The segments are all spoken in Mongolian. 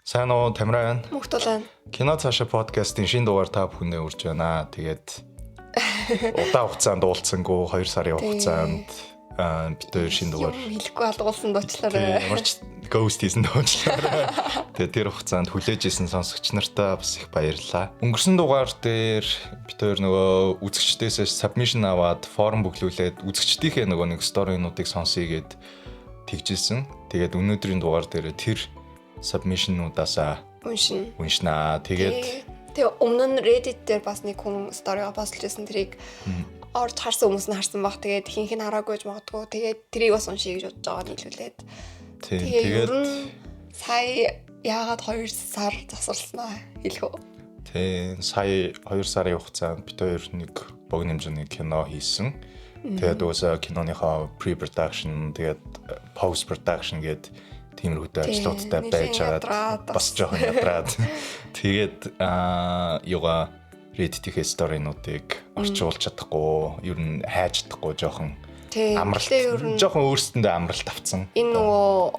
Сайн уу, Тамира байна. Мөнх тулаан. Кино цаашаа подкастын шинэ дугаар та бүхэндээ хүрч байна. Тэгээд удаан хугацаанд уулзсангүй 2 сарын хугацаанд бид хоёр шинэ дугаар юм хэлэхгүй алгуулсан дуучлаарай. Ямар ч ghost хийсэн дуучлаарай. Тэгээд тэр хугацаанд хүлээж исэн сонсогч нартаа бас их баярлалаа. Өнгөрсөн дугаар дээр бид хоёр нөгөө үзэгчдээс submission аваад form бүглүүлээд үзэгчдийнхээ нөгөө нэг story-нуудыг сонсъё гэд тэгжсэн. Тэгээд өнөөдрийн дугаар дээр тэр submission-уудаасаа уншина. Уншнаа. Тэгээд тэгээ өмнө нь Reddit дээр бас нэг хүн story-го post-лж байсан. Тэрийг орж харсан хүмүүс нь харсан баг. Тэгээд ихэнх нь хараагүй гэж магадгүй. Тэгээд тэрийг бас уншия гэж бодож байгаа нийлүүлээд. Тэгээд сая яагаад 2 сар завсарласнаа хэлэх үү? Тийм, сая 2 сарын хугацаанд бид хоёр нэг богино хэмжээний кино хийсэн. Тэгээд угаасаа киноныхоо pre-production, тэгээд post production гээд тиймэрхүү ажлуудтай байж байгаад бас жоохон ядраад, тэгээд юугаа, Reddit-ийн story-нуудыг орчуулж чадахгүй, ер нь хайж чадахгүй, жоохон амралт, жоохон өөрсдөндөө амралт авцсан. Энэ нөгөө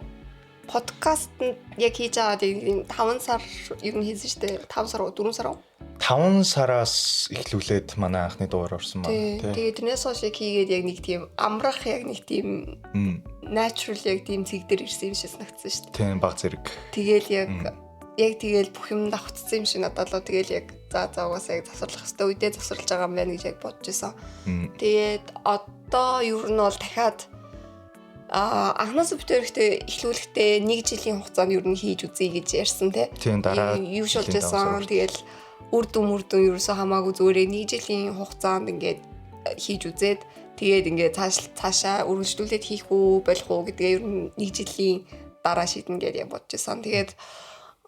подкаст нь яг хийж байгаа 5 сар ер нь хийсэн шүү дээ. 5 сар уу, 4 сар уу? 5 сараас эхлүүлээд манай анхны дугаар орсон байна. Тэгээд тэрнээс хойш яг хийгээд яг нэг тийм амрах, яг нэг тийм natural, яг тийм цэг дээр ирсэн юм шиг санагдсан шүү дээ. Тийм, баг зэрэг. Тэгээл яг тэгээл бүх юм давхцсан юм шиг надад л, тэгээл яг за за, угаасаа яг завсарлах хэвээр үедээ завсарлаж байгаа юм байна гэж яг бодож исэн. Тэгээд одоо ер нь бол дахиад анхнаас бид хоёртой эхлүүлэхдээ нэг жилийн хугацаанд ер нь хийж үзье гэж ярьсан, тий. Тийм, дараа юу шулж байсан. Тэгээл үр дүн үр дүн ерөөсөө хамаагүй, зүгээр нэг жилийн хугацаанд ингээд хийж үзээд, тэгээд ингээд цаашаа үргэлжлүүлээд хийх үү, болох уу гэдгээ ер нь нэг жилийн дараа шийднэ гэдээ яг бодож байсан. Тэгээд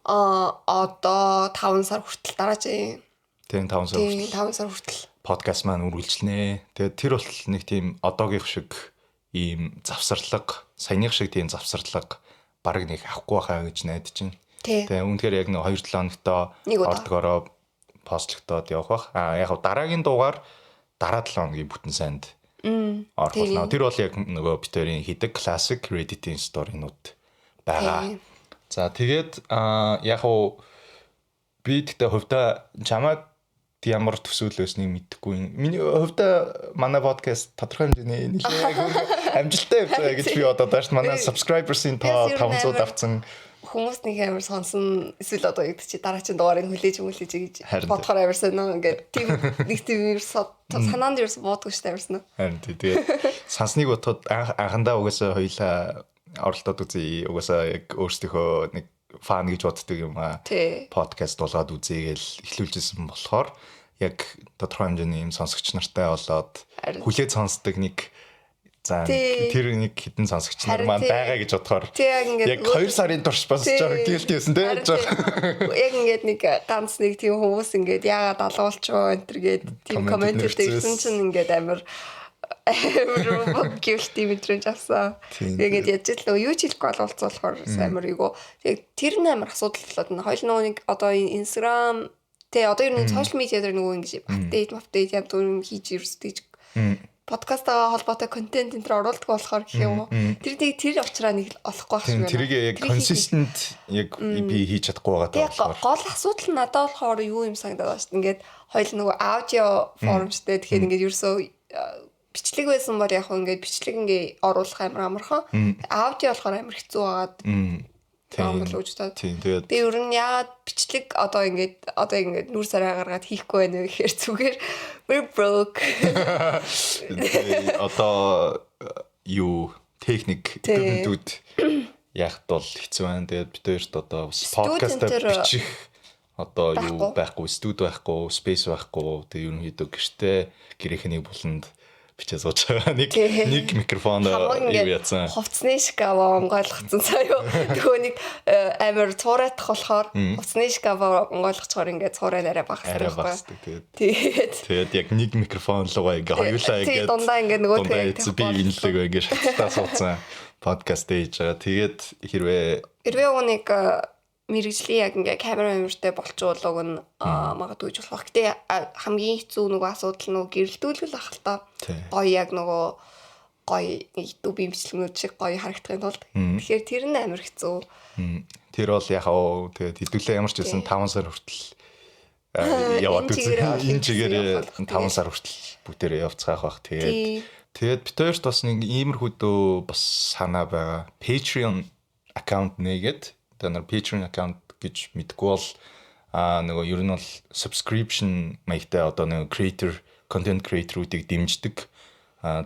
одоо 5 сар хүртэл дараа чи Тийм, 5 сар хүртэл, 5 сар хүртэл подкаст маань үргэлжлэнэ. Тэгээд тэр болтол нэг тийм одоогийнх шиг ийм завсарлага, саяных шиг тийм завсарлага бараг нэг авахгүй байхаа гэж найдаж байна. Тэгээ үнэхээр яг нэг 2-7 хоногтоо ордгороо post-логдоод явах бах. А яг дараагийн дугаар дараа 7 хоногийн бүтэн сайнд орох болно. Тэр бол яг нөгөө бид хоёрын хийдэг classic Reddit-ийн story-нууд байгаа. За, тэгээд яг уу би тэгтээ хувьдаа чамайг ямар төсөөлөл байсныг мэдэхгүй. Миний хувьдаа манай подкаст тодорхой хэмжээний нэлээд амжилттай явж байгаа гэж би бодоод байна шүү. Манай subscribers-ийн тоо 500 давцсан. Хүмүүс нэг амар сонсон, эсвэл одоо юу гэдэг чи, дараагийн дугаарыг хүлээж хүлээж гэж бодохоор амар сонио, ингээд тийм нэг тийм ерөөсөө санаанд ерөөсөө буудаггүй шүү дээ, амар сонио. Харин тий, тэгээд сансныг бодоход анхандаа угаасаа хоёлаа оролдоод үзье. Угаасаа яг өөрсдийнхөө нэг fun гэж боддог юм аа. Подкаст болгоод үзье гэж эхлүүлжсэн болохоор яг тодорхой хэмжээний юм сонсогч нартай болоод хүлээж сонсдог нэг, за, тэр нэг хэдэн сонсогч нар маань байгаа гэж бодохоор яг 2 сарын турш бас жоох guilty байсан, тий, жоох. Яг ингээд нэг ганц нэг тийм хүмүүс ингээд яагаад алгуулчихоо энэ төр гээд тийм comment ирсэн чинь ингээд амар амар guilty мэдрэмж авсан. Тэгээд яаж л нөгөө юу ч хэлэхгүй алгуулцсан болохоор амар эйгүү. Яг тэр нь амар асуудал болоод байна. Хоёул нөгөө нэг одоо Instagram тэ, одоо ер нь social media дээр нөгөө ингэж update янз бүр юм хийж ерөөсдөж подкасттайгаа холбоотой контент энэ төр оруулдаг болохоор гэх юм уу. Тэр нэг тэр учраас нэг олохгүй байх шиг байна. Тэрийг яг consistent яг би хийж чадахгүй байгаа болохоор. Гол асуудал нь надад болохоор юу юм санагдаад байна шүү дээ. Ингээд хоёул нөгөө аудио form штэ. Тэгэхээр ингээд ерөөсөө бичлэг байсан бол яг хөө ингээд бичлэг ингээ оруулах амар амархан. Аудио болохоор амар хэцүү байгаад тийм болов уу та. Тийм, тэгээд Тэгээ ер нь яагаад бичлэг одоо ингээд нүр сараа гаргаад хийхгүй байна вэ гэхээр зүгээр we're broke. Одоо юу, техник equipment-үүд яахт бол хэцүү байна. Тэгээд бид хоёрт одоо бас подкастаа бичих одоо юу байхгүй, студи байхгүй, space байхгүй. Тэгээ ерөнхийдөө гэртээ гэрээхний буланд бичээ сууж байгаа. Нэг нэг микрофон юу яцсан. Хувцсны шкаф онгойлгоцсон заяо. Нөгөө нэг амар цуураадах болохоор хувцсны шкаф онгойлгочоор ингээд цуурай арай багасдаг. Арай багасдаг. Тэгээд. Тэгээд яг нэг микрофон руугаа ингээ хоёулаа ингээд дундаа ингээд нөгөө би энэ лэг ингээ шаталтаа суудсан подкаст хийж байгаа. Тэгээд хэрвээ Хэрвээ нэг мэргэжлийн яг ингээ камера амиртай болчвол уг нь магадгүй ч болох. Гэтэ хамгийн хэцүү нөгөө асуудал нөгөө гэрэлтүүлэл ах л та. Гоё, яг нөгөө гоё YouTube-ийн бичлэгнүүд шиг гоё харагдахын тулд. Тэгэхээр тэр нь амар хэцүү. Тэр бол яхаа тэгээд хэдүүлээ ямар ч байсан 5 сар хүртэл яваад үзье. Энэ чигээр 5 сар хүртэл бүгдээрээ явцгаах бах. Тэгээд бид хоёрт бас нэг иймэрхүү дөө бас санаа байгаа. Patreon account нээгээд, та нар Patreon account гэж мэдгүй бол нөгөө ер нь бол subscription маягтай одоо нэг creator, content creator-уудыг дэмждэг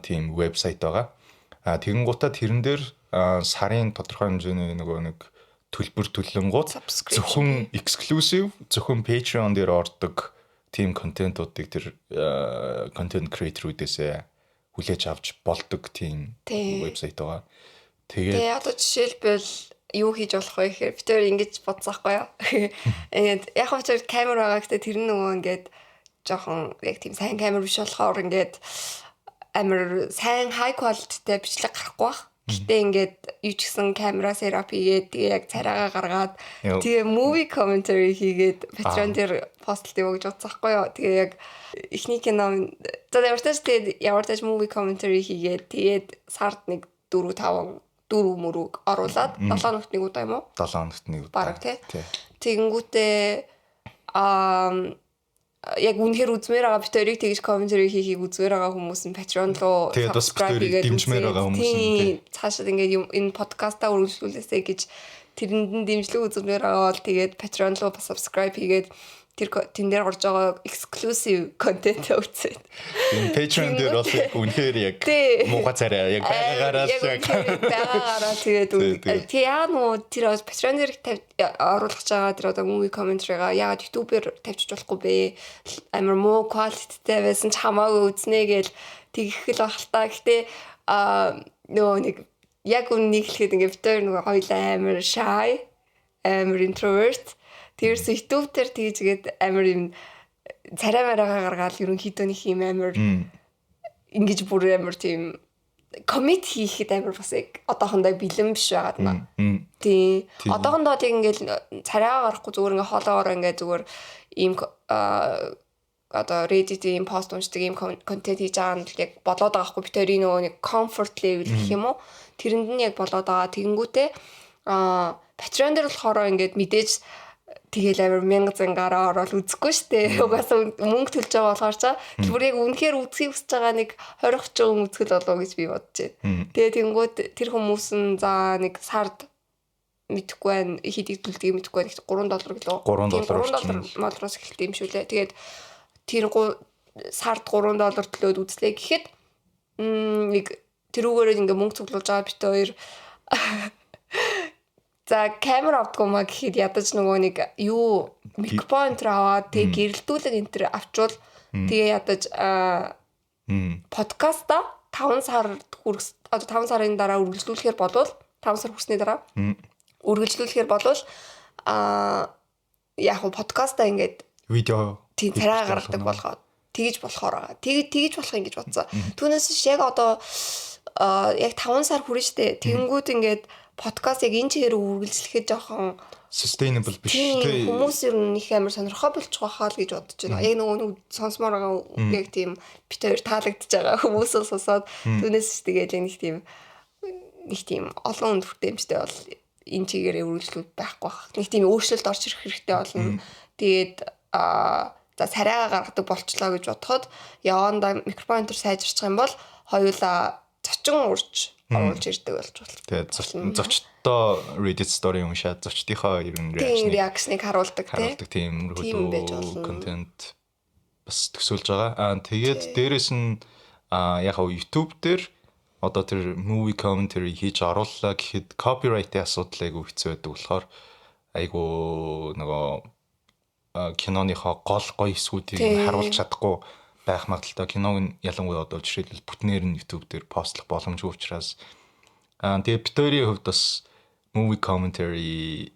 тийм вебсайт байгаа. Тэгэнгүүтээ тэрэн дээр сарын тодорхой хэмжээний нөгөө нэг төлбөр төлөнгууд зөвхөн exclusive, зөвхөн Patreon дээр ордог тийм контентуудыг тэр content creator-үүдээсээ хүлээж авч болдог тийм вебсайт байгаа. Тэгээд тэгээ одоо жишээлбэл юу хийж болох вэ гэхээр бид хоёр ингэж бодсон байхгүй юу? Ингээд яг хав тэр камер байгаа, гэхдээ тэр нь нөгөө ингээд жоохон яг тийм сайн камер биш болохоор ингээд амар сайн high quality-тэй бичлэг гарахгүй бах. Гэтэ ингээд юу ч гэсэн камера setup хийгээд, тэгээ яг царайгаа гаргаад, тэгээ movie commentary хийгээд Patreon дээр постлт явуу гэж бодсон байхгүй юу. Тэгээ яг эхний кино, за, ямар ч тэгээд ямар ч movie commentary хийгээд, тэгээд сард нэг 4 5 4 мөрөг оруулаад, 7 хоногт нэг удаа юм уу? 7 хоногт нэг удаа. Бараг тий. Тэгэнгүүтээ яг үнэхээр үзмээр байгаа, бид хоёрыг тэгж commentary хийхийг үзмээр байгаа хүмүүс нь Patreon руу Тэгээд бас бид хоёрыг дэмжмээр байгаа хүмүүс нь тий цаашаад ингээд юм энэ подкастаа үргэлжлүүлээсэй гэж тэрэнд нь дэмжлэг үзмээр байгаа бол тэгээд Patreon руу бас subscribe хийгээд тэр тэн дээр орж байгаа exclusive content үзээд. Энэ Patreon дээр бол үнэхээр яг муухай царай яг байгаагаараа л яг байгаагаараа тэгээд тэгээ яа нөө тэр Patreon дээр оруулах байгаа тэр одоо movie commentary-га яагаад YouTube-ээр тавьчих болохгүй бэ? Амар муу quality-тэй байсан ч хамаагүй үзнэ гээл тэгэх л байх л та. Гэтэ нөгөө нэг яг үннийг хэлэхэд ингээд бид хоёр нөгөө хоёулаа амар shy, амар introvert. Тэрс YouTube дээр тэгжгээд амар юм царай мараагаа гаргаад ерөнхийдөө нэг юм амар ингэж бүр амар тийм commit хийхэд амар бас яг одоохондоо бэлэн биш байгаад наа. Тий. Одоохондоо яг ингээл царайгаа гарахгүй, зүгээр ингээ хоолоогоор ингээ зүгээр ийм одоо Reddit-ийн пост уншдаг ийм контент хийж байгаа нь яг болоод байгаа хгүй, бид хоёрын нөгөө нэг comfort level гэх юм уу, тэрэнд нь яг болоод байгаа. Тэгэнгүүтээ Patreon дээр болохоор ингээд мэдээж тэгэл амар мянга зангаараа ороод үзэхгүй штэ. Угаасаа мөнгө төлж байгаа болохоор чаа. Тэр яг үнэхээр үзхийг хүсэж байгаа нэг 20 30 хүн үзэх л болов гэж би бодож байна. Тэгээ тэнгууд тэр хүмүүс нь за нэг сард мэдэхгүй байна, хэдийг төлдгийг мэдэхгүй байна. 3 доллар гэлөө. 3 доллар. 3 доллар молроос эхэлдэг юм шүү лээ. Тэгээд тэр сард 3 доллар төлөөд үзлээ гэхэд нэг тэрүүгээрээ ингээ мөнгө цуглуулж байгаа бид хоёр за камер авдгүй маа гэхэд ядаж нөгөө нэг юу микрофон энэ аваад, тэгээ гэрэлтүүлэг энэ төр авчвал, тэгээ ядаж подкаста 5 сар хүрс одоо 5 сарын дараа үргэлжлүүлэхээр болвол, 5 сар хүрсний дараа үргэлжлүүлэхээр болвол яг хуу подкаста ингээд видео тийм царай гаргадаг болгоод тэгж болохоор байгаа. Тэг тэгж болох юм гэж бодсон. Түүнээс биш яг одоо яг 5 сар хүрнэ штэ. Тэнгүүд ингээд подкаст яг энэ чигээр үргэлжлэхэд жоохон sustainable биш. Тий, хүмүүс ер нь их амар сонирхоо болчих байхаа л гэж бодож байна. Яг нөгөө нэг сонсомоор байгаа, яг тийм бид хоёр таалагдж байгаа хүмүүсээ сонсоод, түүнээс ч тэгээд нэг тийм олон хүнд хүртээмжтэй бол энэ чигээрээ үргэлжлүүл байхгүй бах. Нэг тийм өөрчлөлт орж ирэх хэрэгтэй болно. Тэгээд за царайгаа гаргадаг болчлоо гэж бодоход явандаа микрофон энэ сайжирчих юм бол хоёулаа зочин урьж оруулж ирдэг болж болно. Тэгээд зочдоо Reddit story уншаад зочдынхоо ер нь reaction-ыг харуулдаг. Харуулдаг тийм хөдөө контент бас төсөөлж байгаа. Тэгээд дээрэс нь яг хав YouTube дээр одоо тэр movie commentary хийж орууллаа гэхэд copyright-ийн асуудал айгүй хэцүү байдаг болохоор айгүй нөгөө киноныхоо гол гоё хэсгүүдийг харуулж чадахгүй байх магадлалтай. Киног нь ялангуяа одоо жишээлбэл бүтнээр нь YouTube дээр постлох боломжгүй учраас тэгээ бид хоёрын хувьд бас movie commentary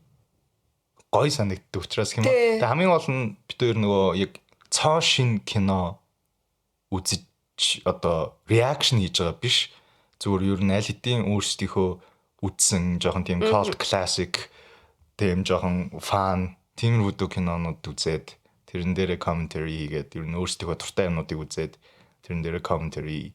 гоё санагддаг учраас юм. Тэгээ хамгийн гол нь бид хоёр нөгөө яг цоо шин кино үзэж одоо reaction хийж байгаа биш. Зүгээр ер нь аль хэдийн өөрсдийнхөө үзсэн жоохон тийм cult classic, тийм жоохон fun тиймэрхүү кинонууд үзээд тэрэн дээрээ commentary хийгээд, ер нь өөрсдийнхөө дуртай юмнуудыг үзээд тэрэн дээрээ commentary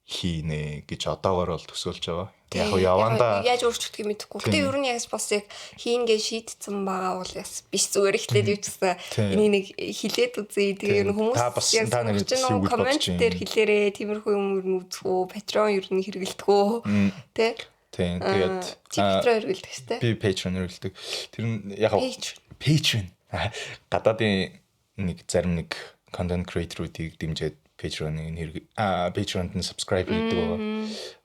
хийнэ гэж одоогоор бол төсөөлж байгаа. Яг хоо явандаа яаж өөрчлөгдөхийг мэдэхгүй. Гэтэ ер нь яг бас яг хийнгээ шийдсэн байгаа бол бас биш, зүгээр эхлээд юу ч гэсэн энийг нэг хилээд үзье. Тэгээ ер нь хүмүүс яг та нар comment дээр хэлээрээ, тиймэрхүү юм ер нь үзэх үү, Patreon ер нь хэрэгэлдэг үү, тэ? Тийм. Тэгээд Patreon хэрэгэлдэг шүү дээ. Би Patreon хэрэгэлдэг. Тэр нь яг Patreon гадаадын нэг зарим нэг content creator-уудыг дэмжиж Patreon-ыг хэрэг Patreon-д нь subscribe хийдэг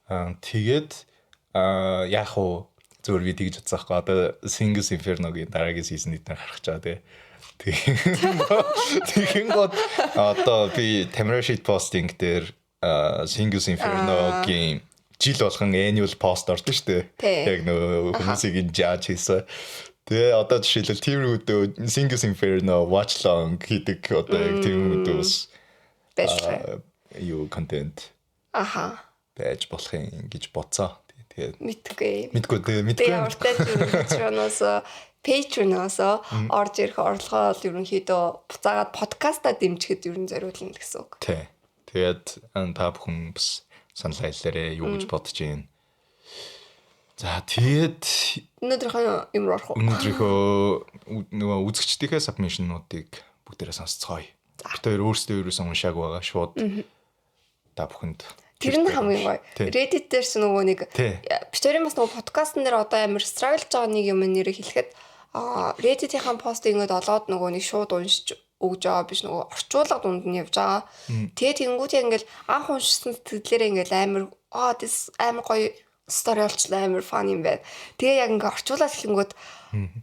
байгаа. Тэгээд яг уу зүгээр би тэгж бодсон байхгүй. Одоо Singles Inferno-гийн дараагийн season эднэр гарах чаа тий. Тэгэн гот одоо би Tamara shit posting дээр Singles Inferno-гийн жил болгон annual post ордог шүү дээ. Яг нөгөө хүмүүсийг нь жаж хийсэн. Тэгээ одоо жишээлбэл тиймэрхүү Singles Inferno watch along хийдэг, одоо яг тиймэрхүү бас байж юу контент байж болох юм гэж бодсоо. Тэгээд мэдгүй. Мэдгүй, тэгээ мэдгүй. Тэгээ уртаа Patreon-оос Patreon-оос орж ирэх орлогоо бол ерөнхийдөө буцаагаад подкаста дэмжихэд ер нь зориулна гэсэн үг. Тий. Тэгээд та бүхэн бас санал хэлээрэй, юу гэж бодож байна. За, тэгээд өнөөдрийнхөө юм руу орох уу? Өнөөдрийнхөө нөгөө үзэгчдийнхээ submission-уудыг бүгдээрээ сонсцгоё. Бид хоёр өөрсдөө ерөөсөн уншаагүй байгаа. Шууд та бүхэнд Тэр нь хамгийн гоё. Reddit дээр ч нөгөө нэг бид хоёрын бас нөгөө подкастн дээр одоо амар struggle ж байгаа нэг юм нэрийг хэлэхэд Reddit-ийн постыг ингээд олоод нөгөө нэг шууд уншиж өгж байгаа биш, нөгөө орчуулга дунд нь явж байгаа. Тэгээ тэнгуут яг ингээд анх уншсан сэтгэлээрээ ингээд амар this амар гоё story болчлаа, амар fun юм байна. Тэгээ яг ингээд орчуулаад эхлэнгүүт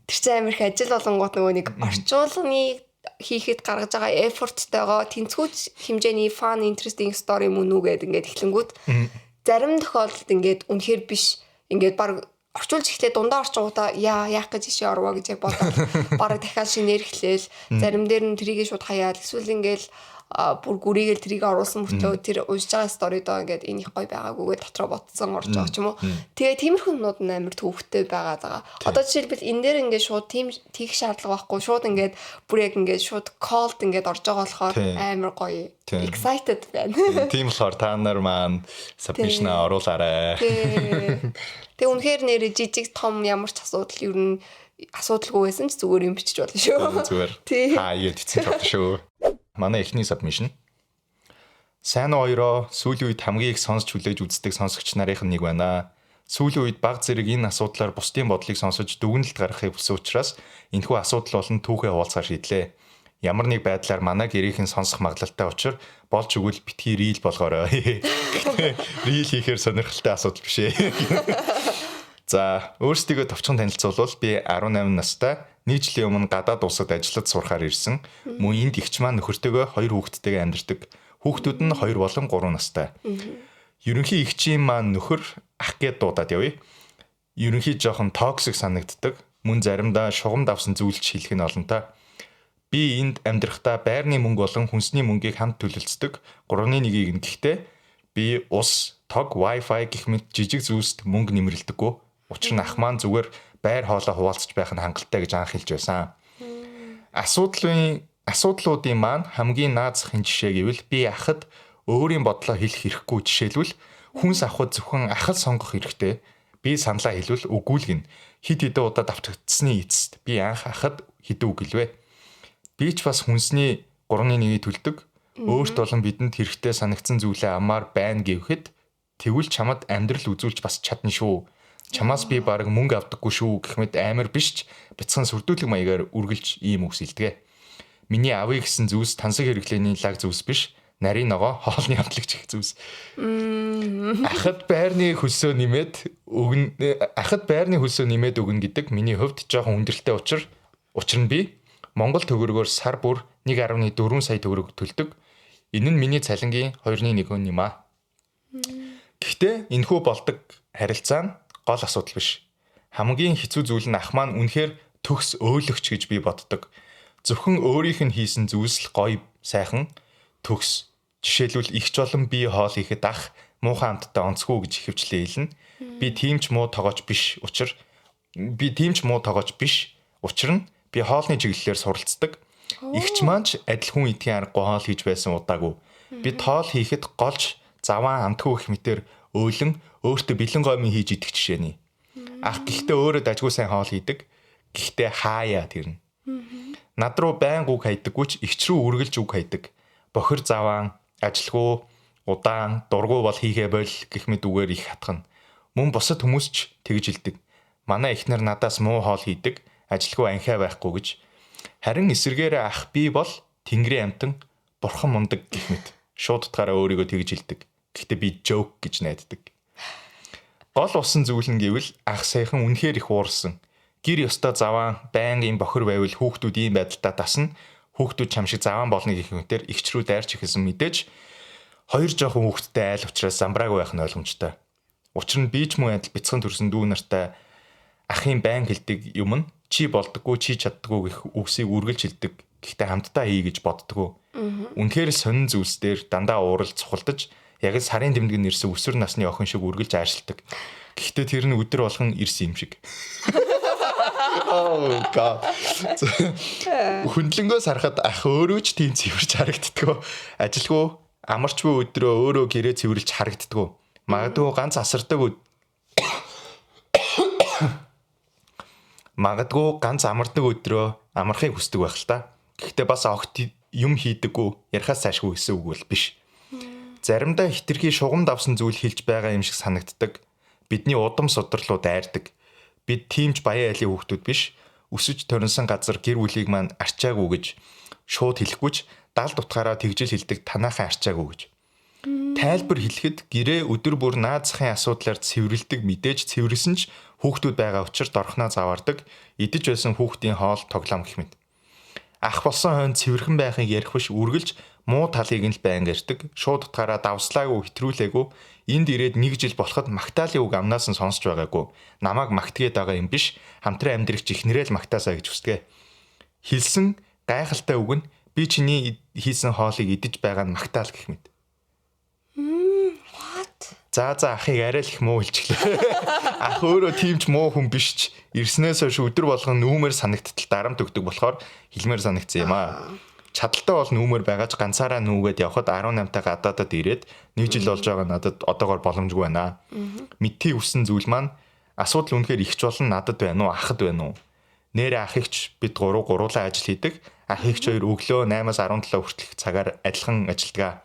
тэр чинь амар их ажил болонгууд нөгөө нэг орчуулганы хийхэд гаргаж байгаа effort-тойгоо тэнцвүүч хэмжээний fun, interesting story мөн үү гэд ингээд эхлэнгүүт зарим тохиолдолд ингээд үнэхээр биш, ингээд баг орчуулж эхлээд дундаа орчингуудаа яа яах гэж ишээ орвоо гэж яг бодоод бараг дахиад шинээр эхлээл, зарим дээр нь трийгээ шууд хаяад, эсвэл ингээл бүр гүрийгээл трийг оруулсан мөртлөө тэр уншиж байгаа story доо ингээд энэ их гоё байгаагүйгээ дотроо ботсон орж байгаа ч юм уу. Тэгээ тиймэрхүү юмнууд нь амар төвөгтэй байгаа даа. Одоо жишээлбэл энэ дээр ингээд шууд тийм тийх шаардлага байхгүй. Шууд ингээд бүр яг ингээд шууд cold ингээд орж байгаа болохоор амар гоё excited байна. Тийм болохоор та нар маань submission оруулаарай. Тэгээ үнэхээр нэрэ жижиг том ямар ч асуудал ер нь асуудалгүй байсан ч зүгээр юм бичиж болно шүү. Зүгээр. Аа юу хэцүү ч болно шүү. Манай эхний submission. Сайн уу, хоёроо? Сүүлийн үед хамгийн их сонсч хүлээж үздэг сонсогч нарын нэг байна. Сүүлийн үед баг зэрэг энэ асуудлаар бусдын бодлыг сонсож дүгнэлт гаргахыг хүссэн учраас энэхүү асуудал болон түүхээ хуваалцахаар шийдлээ. Ямар нэг байдлаар манай гэрийнхэн сонсох магадлалтай учир болж өгвөл битгий real болгоорой. Real хийхээр сонирхолтой асуудал биш ээ. За, өөрсдийгөө товчхон танилцуулбал би 18 настай, нэг жилийн өмнө гадаад улсад ажиллаж сурахаар ирсэн. Мөн энд эгч маань нөхөртөөгөө хоёр хүүхэдтэйгээ амьдардаг. Хүүхдүүд нь 2 болон 3 настай. Ерөнхий эгчийн маань нөхөр, ах гээд дуудаад явъя. Ерөнхий жоохон toxic санагддаг. Мөн заримдаа шугам давсан зүйлч хэлэх нь олонтой. Би энд амьдрахдаа байрны мөнгө болон хүнсний мөнгийг хамт төлөлддөг. 3-ны 1-ийг нь. Гэхдээ би ус, тог, Wi-Fi гэх мэт жижиг зүйлст мөнгө нэмэрлэдэггүй. Учир нь ах маань зүгээр байр хоолоо хуваалцаж байх нь хангалттай гэж анх хэлж байсан. Асуудлуудын маань хамгийн наазахын жишээ гэвэл би ахад өөрийн бодлоо хэлэх эрхгүй. Жишээлбэл, хүнс авахд зөвхөн ах л сонгох эрхтэй. Би саналаа хэлвэл үгүй л гэнэ. Хэд хэдэн удаа давтагдсаны эцэст би анх ахад хэдэн үг хэлвэ. Би ч бас хүнсний 3-ны 1-ийг төлдөг. Өөрт болон бидэнд хэрэгтэй санагдсан зүйлээ авмаар байна гэвхэд тэгвэл чамд амьдрал үзүүлж бас чадна шүү. Чамаас би баг мөнгө авдаггүй шүү гэх мэт амар биш ч бяцхан сүрдүүлэг маягаар үргэлж ийм үгс хэлдэг. Миний авъя гэсэн зүйлс тансаг хэрэглээний лаг зүйлс биш. Нарийн ногоо, хоолны амтлагч гэх зүйлс. Ахад байрны хөлсөө нэмээд өгнө, ахад байрны хөлсөө нэмээд өгнө гэдэг миний хувьд жоохон хүндрэлтэй учир. Учир нь би Монгол төгрөгөөр сар бүр 1.4 сая төгрөг төлдөг. Энэ нь миний цалингийн 2-ны 1 юм аа. Гэхдээ энэхүү болдог харилцаа нь гол асуудал биш. Хамгийн хэцүү зүйл нь ах маань үнэхээр төгс өөлөгч гэж би боддог. Зөвхөн өөрийнх нь хийсэн зүйлс л гоё, сайхан, төгс. Жишээлбэл, эгч болон би хоол хийхэд ах муухай амттай, онцгүй гэж ихэвчлэн хэлнэ. Би тийм ч муу тогооч биш учир би тийм ч муу тогооч биш. Учир нь би хоолны чиглэлээр суралцдаг. Эгч маань ч адил хүн идэхийн аргагүй хоол хийж байсан удаагүй. Би тоол хийхэд голж заваан амтгүй гэх мэтэр Өөлөн өөртөө бэлэн гомын хийж идэх жишээний. Ах гэхдээ өөрөө дажгүй сайн хоол хийдэг. Гэхдээ хаяа тэрнэ. Над руу байнга үг хайдаггүй ч эгч рүү үргэлж үг хайдаг. Бохир заваан, ажилгүй, удаан, дургу бол хийхээ боль гэх мэт үгээр их хатгана. Мөн бусад хүмүүс ч тэгж хэлдэг. Манай эхнэр надаас муу хоол хийдэг, ажилгүй анхиа байхгүй гэж. Харин эсэргээрээ ах би бол тэнгэрийн амтан, бурхан мундаг гэх мэт. Шууд утгаараа өөрийгөө тэгж хэлдэг. Гэхдээ би joke гэж найддаг. Гол усан зүйл нь гэвэл ах саяхан үнэхээр их уурсан. Гэр ёстой заваан, байнгын бохир байвал хүүхдүүд ийм байдалтай тасна. Хүүхдүүд чам шиг заваан болно гэх мэтэр эгч рүү дайрч эхэлсэн мэдээж хоёр жоохон хүүхэдтэй айл учраас замбраагүй байх нь ойлгомжтой. Учир нь би ч мөн адил бяцхан төрсэн дүү нартай ахын байн хэлдэг юм нь чи болдоггүй, чи чаддаггүй гэх үгсийг үргэлж хэлдэг. Гэхдээ хамтдаа хий гэж боддгоо. Үнэхээр сонин зүйлс дээр дандаа уурал цухалдаж яг л сарын тэмдэг нэрсэн өсвөр насны охин шиг үргэлж аашилдаг. Гэхдээ тэр нь өдөр болгон ирсэн юм шиг. Oh god. Хөндлөнгөө сарахад ах өөрөө ч тийм цэвэрч харагддггүй. Ажилгүй амарч буй өдрөө өөрөө гэрээ цэвэрлж харагддггүй. Магадгүй ганц асардаг Магадгүй ганц амардаг өдрөө амархыг хүсдэг байх л та. Гэхдээ бас огт юм хийдэггүй, ярихаас цаашгүй гэсэн үг бол биш. Заримдаа хитрхи шугам давсан зүйл хэлж байгаа юм шиг санагддаг. Бидний удам сударлуу дайрдаг. Бид тийм ч баян айлын хүүхдүүд биш. Өсөж торинсон газар гэр бүлийг маань арчаагүй гэж шууд хэлэхгүй ч далд утгаараа тэгжил хэлдэг танаахан арчаагүй гэж. Тайлбар хэлэхэд гэрээ өдөр бүр наад захын асуудлаар цэвэрлдэг мэдээж цэвэрлсэн ч хүүхдүүд байгаа учир дорхноо заваардаг идэж байсан хүүхдийн хоол тоглоом гэх мэт. Ах болсон хойно цэвэрхэн байхыг ярих биш үргэлж муу талыг нь л байнга ярьдаг. Шууд утгаараа давслаагүй хэтрүүлээгүй энд ирээд нэг жил болоход магтаалын үг амнаас нь сонсч байгаагүй. Намайг магтгээд байгаа юм биш. Хамтран амьдрагч ихнэрээ л магтаасаа гэж хүсдэг. Хэлсэн гайхалтай үг нь би чиний хийсэн хоолыг идэж байгаа нь магтаал гэх мэт. What? За ахыг арай л их муу хэлчихлээ. Ах өөрөө тийм ч муу хүн биш ч ирснээс хойш өдөр болгон нүүмээр санагдтал дарамт өгдөг болохоор хэлмээр санагдсан юм аа. Чадaltaй бол нүүмээр байгаа ч ганцаараа нүүгээд явхад 18-тай гадаадад ирээд нэг жил болж байгаа надад одоогор боломжгүй байна. Мэдтий хүссэн зүйл маань асуудал үнэхээр ихч болон надад байна уу, ахад байна уу? Нэрээ ах ихч бид гуруулаа ажил хийдэг. Ах ихч хоёр өглөө 8-аас 17 хүртэлх цагаар адилхан ажилладаг.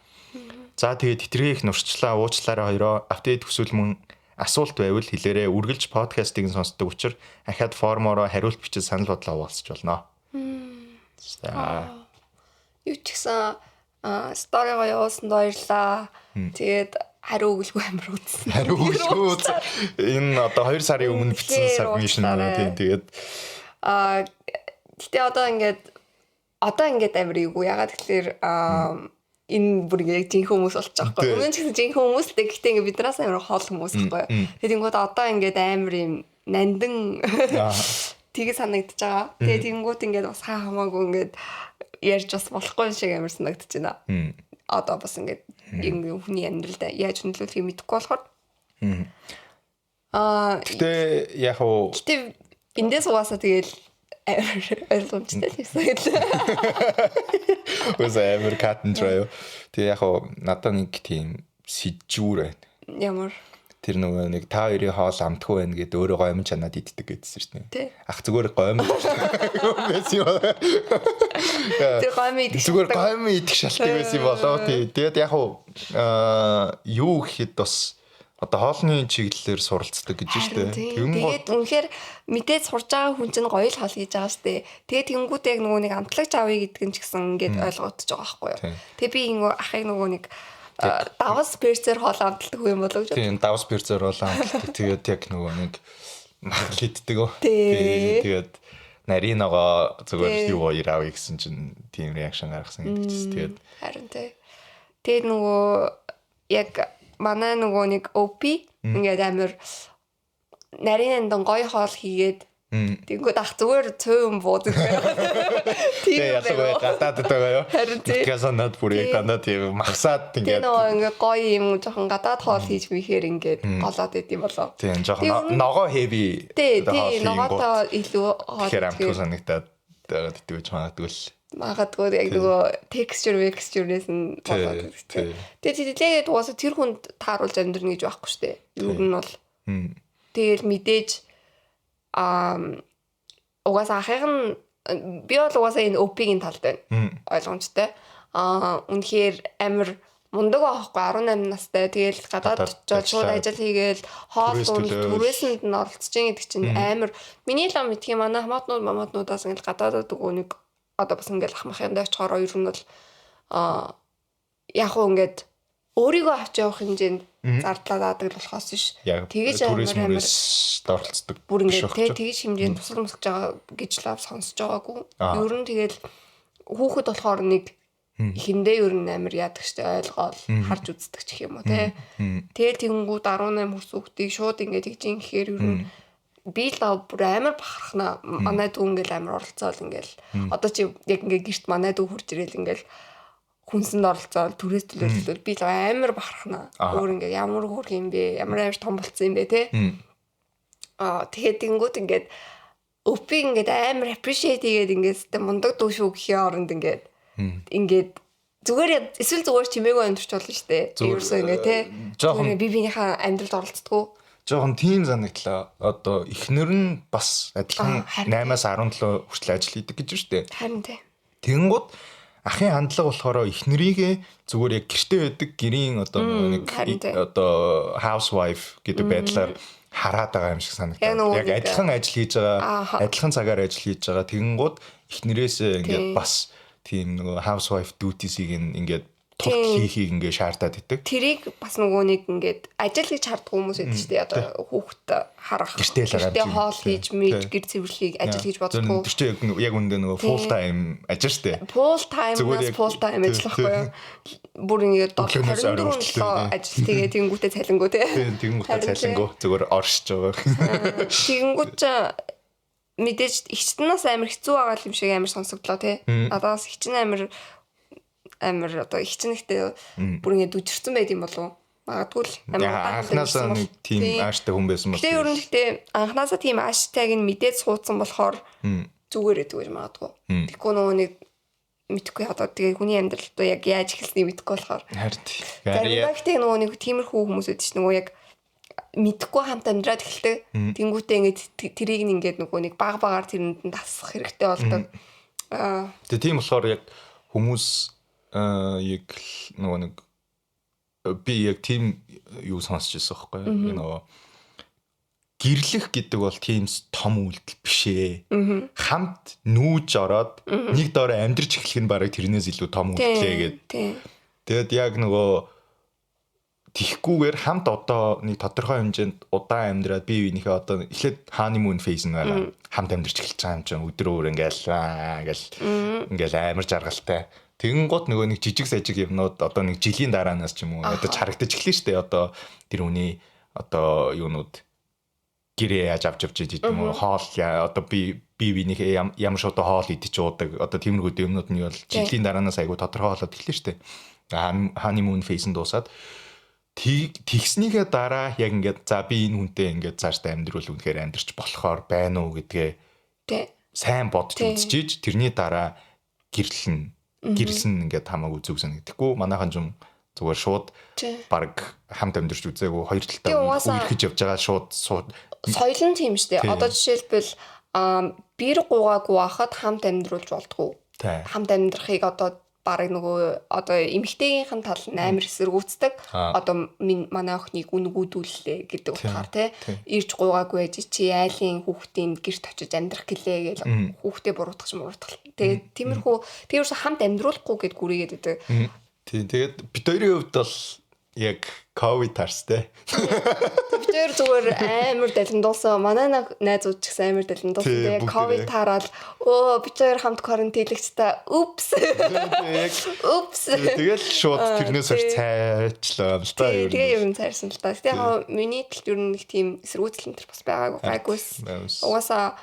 За тэгээд хитрхи их нурчлаа, уучлаарай хоёроо. Апдейт хүсвэл мөн асуулт байвал хэлээрээ. Үргэлж подкастыг нь сонсдог учраас ахаад формороо хариулт бичиж санал бодлоо хуваалцаж болно. За. Юу ч гэсэн сторигоо явуулсанд баярлаа. Тэгээд хариу өгөлгүй амар үзсэн. Хариу өгөлгүй. Энэ одоо 2 сарын өмнө бичсэн submission байна тийм. Тэгээд гэтээ одоо ингээд амар эвгүй. Ягаад гэхээр энэ бүр яг жинхэнэ хүмүүс болчих жоохгүй. Өмнө нь ч гэсэн жинхэнэ хүмүүс л гэхдээ ингээд биднээс амар хол хүмүүс байхгүй. Тэгээд тэнгууд одоо ингээд амар юм нандин тэгээ санагдаж байгаа. Тэгээд тэнгууд ингээд бас хаа хамаагүй ингээд ярьж бас болохгүй шиг амар санагдаж байна. Одоо бас ингээд ингээд хүний амьдралд яаж нөлөөлөхийг мэдэхгүй болохоор. Гэтэ яг уу гэтэ эндээс угаасаа тэгэл ойлгомжтой л гэсэн хэлээ. Үгүй амар cut and dry. Тэгээ яг уу надад нэг тийм сэжүүр байна. Ямар? Тэр нөгөө нэг та хоёрын хоол амтгүй байна гэд өөрөө гомж чанаад иддэг гэдсэн шүү дээ. Ах зүгээр гомж байсан юм. Тэр гомь идэх. Зүгээр гомь идэх шалтгаан байсан юм болоо тий. Тэгээд яг уу юу гэхэд бас одоо хоолны чиглэлээр суралцдаг гэж шүү дээ. Тэгээд үнэхээр мэдээд сурж байгаа хүн чинь гоё л хоол хийж байгаа шүү дээ. Тэгээд тэнгууд яг нөгөө нэг амтлагч авъя гэдг нь ч гэсэн ингээд ойлгогдож байгаа байхгүй юу. Тэгээд би нөгөө ахыг нөгөө нэг давс перцээр хоол амталдаг юм болов гэж. Тийм, давс перцээр хоол амталдаг. Тэгээд яг нөгөө нэг махал иддэг. Тэгээд нарийн ногоо зүгээр юу хоёр авъя гэсэн чинь тийм реакшн гаргасан гэдэг чинь. Тэгээд харин тий. Тэгээд нөгөө яг манай нөгөө нэг OP ингээд амар нарийн андан гоё хоол хийгээд тэнгүүд ах зүгээр цөөн буудаг байх. Тийм ялангуяа гадаадд байгаа юу? Тэгээс над бүр яг дандаа тийм махсаад ингээд нөгөө ингээд гоё юм жоохон гадаад хоол хийж мэхээр ингээд голоод идэм болов. Тийм жоохон ногоо heavy хоол. Тийм ногоотой илүү хоол. Тэгэхээр амтгүй санагдаад байгаад итгэж магадгүй л. Магадгүй яг нөгөө texture-нээс нь болоод гэдэг. Тэгээд тэглээгээд угаасаа тэр хүнд тааруулж амьдрна гэж байхгүй шүү дээ. Ер нь бол. Тэгэл мэдээж угаасаа ахыг нь би бол угаасаа энэ OP-ийн талд байна. Ойлгомжтой. Үнэхээр амар мундаг байхгүй 18 настай. Тэгэл гадаад очиод шууд ажил хийгээл хоол хүнс түрээсэнд нь оролцож байгаа гэдэг чинь амар. Миний л мэдхий манай хамаатнууд мамаатнуудаас ингээл гадаадад нөгөө нэг одоо бас ингээл ах махынд очихоор ер нь бол яг уу ингээд өөрийгөө авч явах хэмжээнд зардлаа даадаг л болохоос биш. Тэгэж амар оролцдог. Бүр ингээд тэгэж хэмжээнд тусал мөсөж байгаа гэж лав сонсож байгаагүй. Ер нь тэгэл хүүхэд болохоор нэг эхэндээ ер нь амар яадаг штэ ойлгоол харж үздэг ч гэх юм уу те. Тэгэл тэгэнгүүт 18 хүрсэн хүүхдийг шууд ингээд тэгж ин гэхээр ер нь би л бүр амар бахархна. Манай дүү ингээл амар оролцоол ингээл одоо чи яг ингээд гэрт манай дүү хурж ирээл ингээл хүнсэнд оролцоол түрээс төлөөлөл би л амар бахархна. Өөр ингээд ямар хөөрх юм бэ? Ямар амар том болцсон юм бэ те. Тэгээд тэгэнгүүт ингээд ÖP ингээд амар appreciate хийгээд ингээд мундаг дүү шүү гэхийн оронд ингээд ингээд зүгээр эсвэл зүгээр чимээгүй амьдарч болно шүү дээ. Ерөөсөө ингээд те. Жоохон би биенийхээ амьдралд оролцдоггүй. Жоохон тийм санагдлаа. Одоо эхнэр нь бас адилхан 8-аас 17 хүртэл ажил хийдэг гэж байна шүү дээ. Харин тий. Тэгэнгүүт ахын хандлага болохоор эхнэрийгээ зүгээр яг гэрте байдаг гэрийн одоо нэг одоо housewife гэдэг байдлаар хараад байгаа юм шиг санагдав. Яг адилхан ажил хийж байгаа, адилхан цагаар ажил хийж байгаа. Тэгэнгүүт эхнэрээсээ ингээд бас тийм нөгөө housewife duties-ийг ингээд тулт хийхийг ингээд шаардаад идэг. Тэрийг бас нөгөө нэг ингээд ажил гэж харддаг хүмүүс байдаг шүү дээ. Одоо хүүхд харах, гэртээ хоол хийж, мэж, гэр цэвэрлэхийг ажил гэж боддгоо. Тэр чинь яг үндэ нөгөө full time ажил шүү дээ. Full time-наас full time ажил байхгүй юу? Бүр ингээд 24 ажил тэгээ тэнгүүтээ цалингуу тий. Тэнгүүтээ цалингуу зүгээр оршиж байгаа. Тэнгүүт чи мэдээж эгчтнээс амар хэцүү байгаа юм шиг амар сонсогдлоо тий. Надаас эгч нь амар одоо эгч нэгтэй бүр ингэ дүжирсэн байд юм болов уу? Магадгүй л амар анхнаасаа нэг тийм ааштай хүн байсан бол. Тэгээ ер нь гэхдээ анхнаасаа тийм аштайг нь мэдээд суудсан болохоор зүгээр өгдөг гэж магадгүй. Тэгэхгүй нөгөө нэг мэдхгүй одоо тэгээ хүний амьдрал одоо яг яаж эхэлснийг мэдэхгүй болохоор. Харин. Заримдаа гэхдээ нөгөө нэг тиймэрхүү хүмүүс байдаг чинь нөгөө яг мэдхгүй хамт амьдраад эхэлдэг. Тэнгүүтээ ингээд тэрийг нь ингээд нөгөө нэг баг багаар тэрэнд нь тасах хэрэгтэй болдог. Тэгээ тийм болохоор яг хүмүүс яг нөгөө нэг би яг тийм юу сонсч ирсэн байхгүй юу? Нөгөө гэрлэх гэдэг бол тийм том үйлдэл биш ээ. Хамт нүүж ороод нэг доор амьдрч эхлэх нь бараг тэрнээс илүү том үйлдэлээ гэдэг. Тэгээд яг нөгөө тэгхгүйгээр хамт одоо нэг тодорхой хэмжээнд удаан амьдраад бие биенийхээ одоо эхлээд honeymoon phase нь байна. Хамт амьдарч эхэлж байгаа юм чинь өдөр өөр ингээл ингээл амар жаргалтай. Тэгэнгუთ нөгөө нэг жижиг сажиг юмнууд одоо нэг жилийн дараанаас ч юм уу одоо харагдаж эхлэн штэ. Одоо тэр хүний одоо юунууд гэрээ яаж авч явж идэв юм уу хоол одоо би биенийхээ ямар шууд хоол идэж уудаг одоо тиймэрхүү юмнууд нь бол жилийн дараанаас айгу тодорхой болоод эхлэн штэ. Honeymoon phase нь дуусаад тэгснийхээ дараа яг ингээд за би энэ хүнтэй ингээд цаашдаа амьдрал үнэхээр амьдарч болохоор байна уу гэдгээ сайн бодож үзчихэж тэрний дараа гэрлэн гэрсэн ингээд хамаагүй зүг санагдахгүй. Манайхан ч зүгээр шууд баг хамт амьдарч үзээгүй хоёр талдаа үерхэж явж байгаа шууд соёл нь тийм шүү дээ. Одоо жишээлбэл бэр гугаагүй байхад хамт амьдруулж болдгоо. Хамт амьдрахыг одоо бараг нөгөө одоо эмэгтэйгийнхэн тал нь амар эсэргүүцдэг. Одоо манай охиныг үнгүүдүүллээ гэдэг утгаар тий ирж гуйгаагүй байж чи айлын хүүхдийн гэрт очиж амьдрах гэлээ гэж хүүхдээ буруутгах муруутгах. Тэгээд тиймэрхүү тэрээс хамт амьдруулахгүй гэд гүрийгээд байдаг. Тийм тэгээд бид хоёрын хувьд бол яг ковид тарс те. Бид хоёр зүгээр амар далимдуулсан. Манай найзууд ч гэсэн амар далимдуулсан. Тэгээ ковид тараад бид хоёр хамт карантинлэгчтэй. Упс. Упс. Тэгэл шууд тэрнээс хойш цайчлаа юм л та ер нь. Тэгээ ер нь цайрсан л та. Гэтэ яг миний талд ер нь нэг тийм эсэргүүцэл энэ төр бас байгаагүй гайгүйс. Угаасаа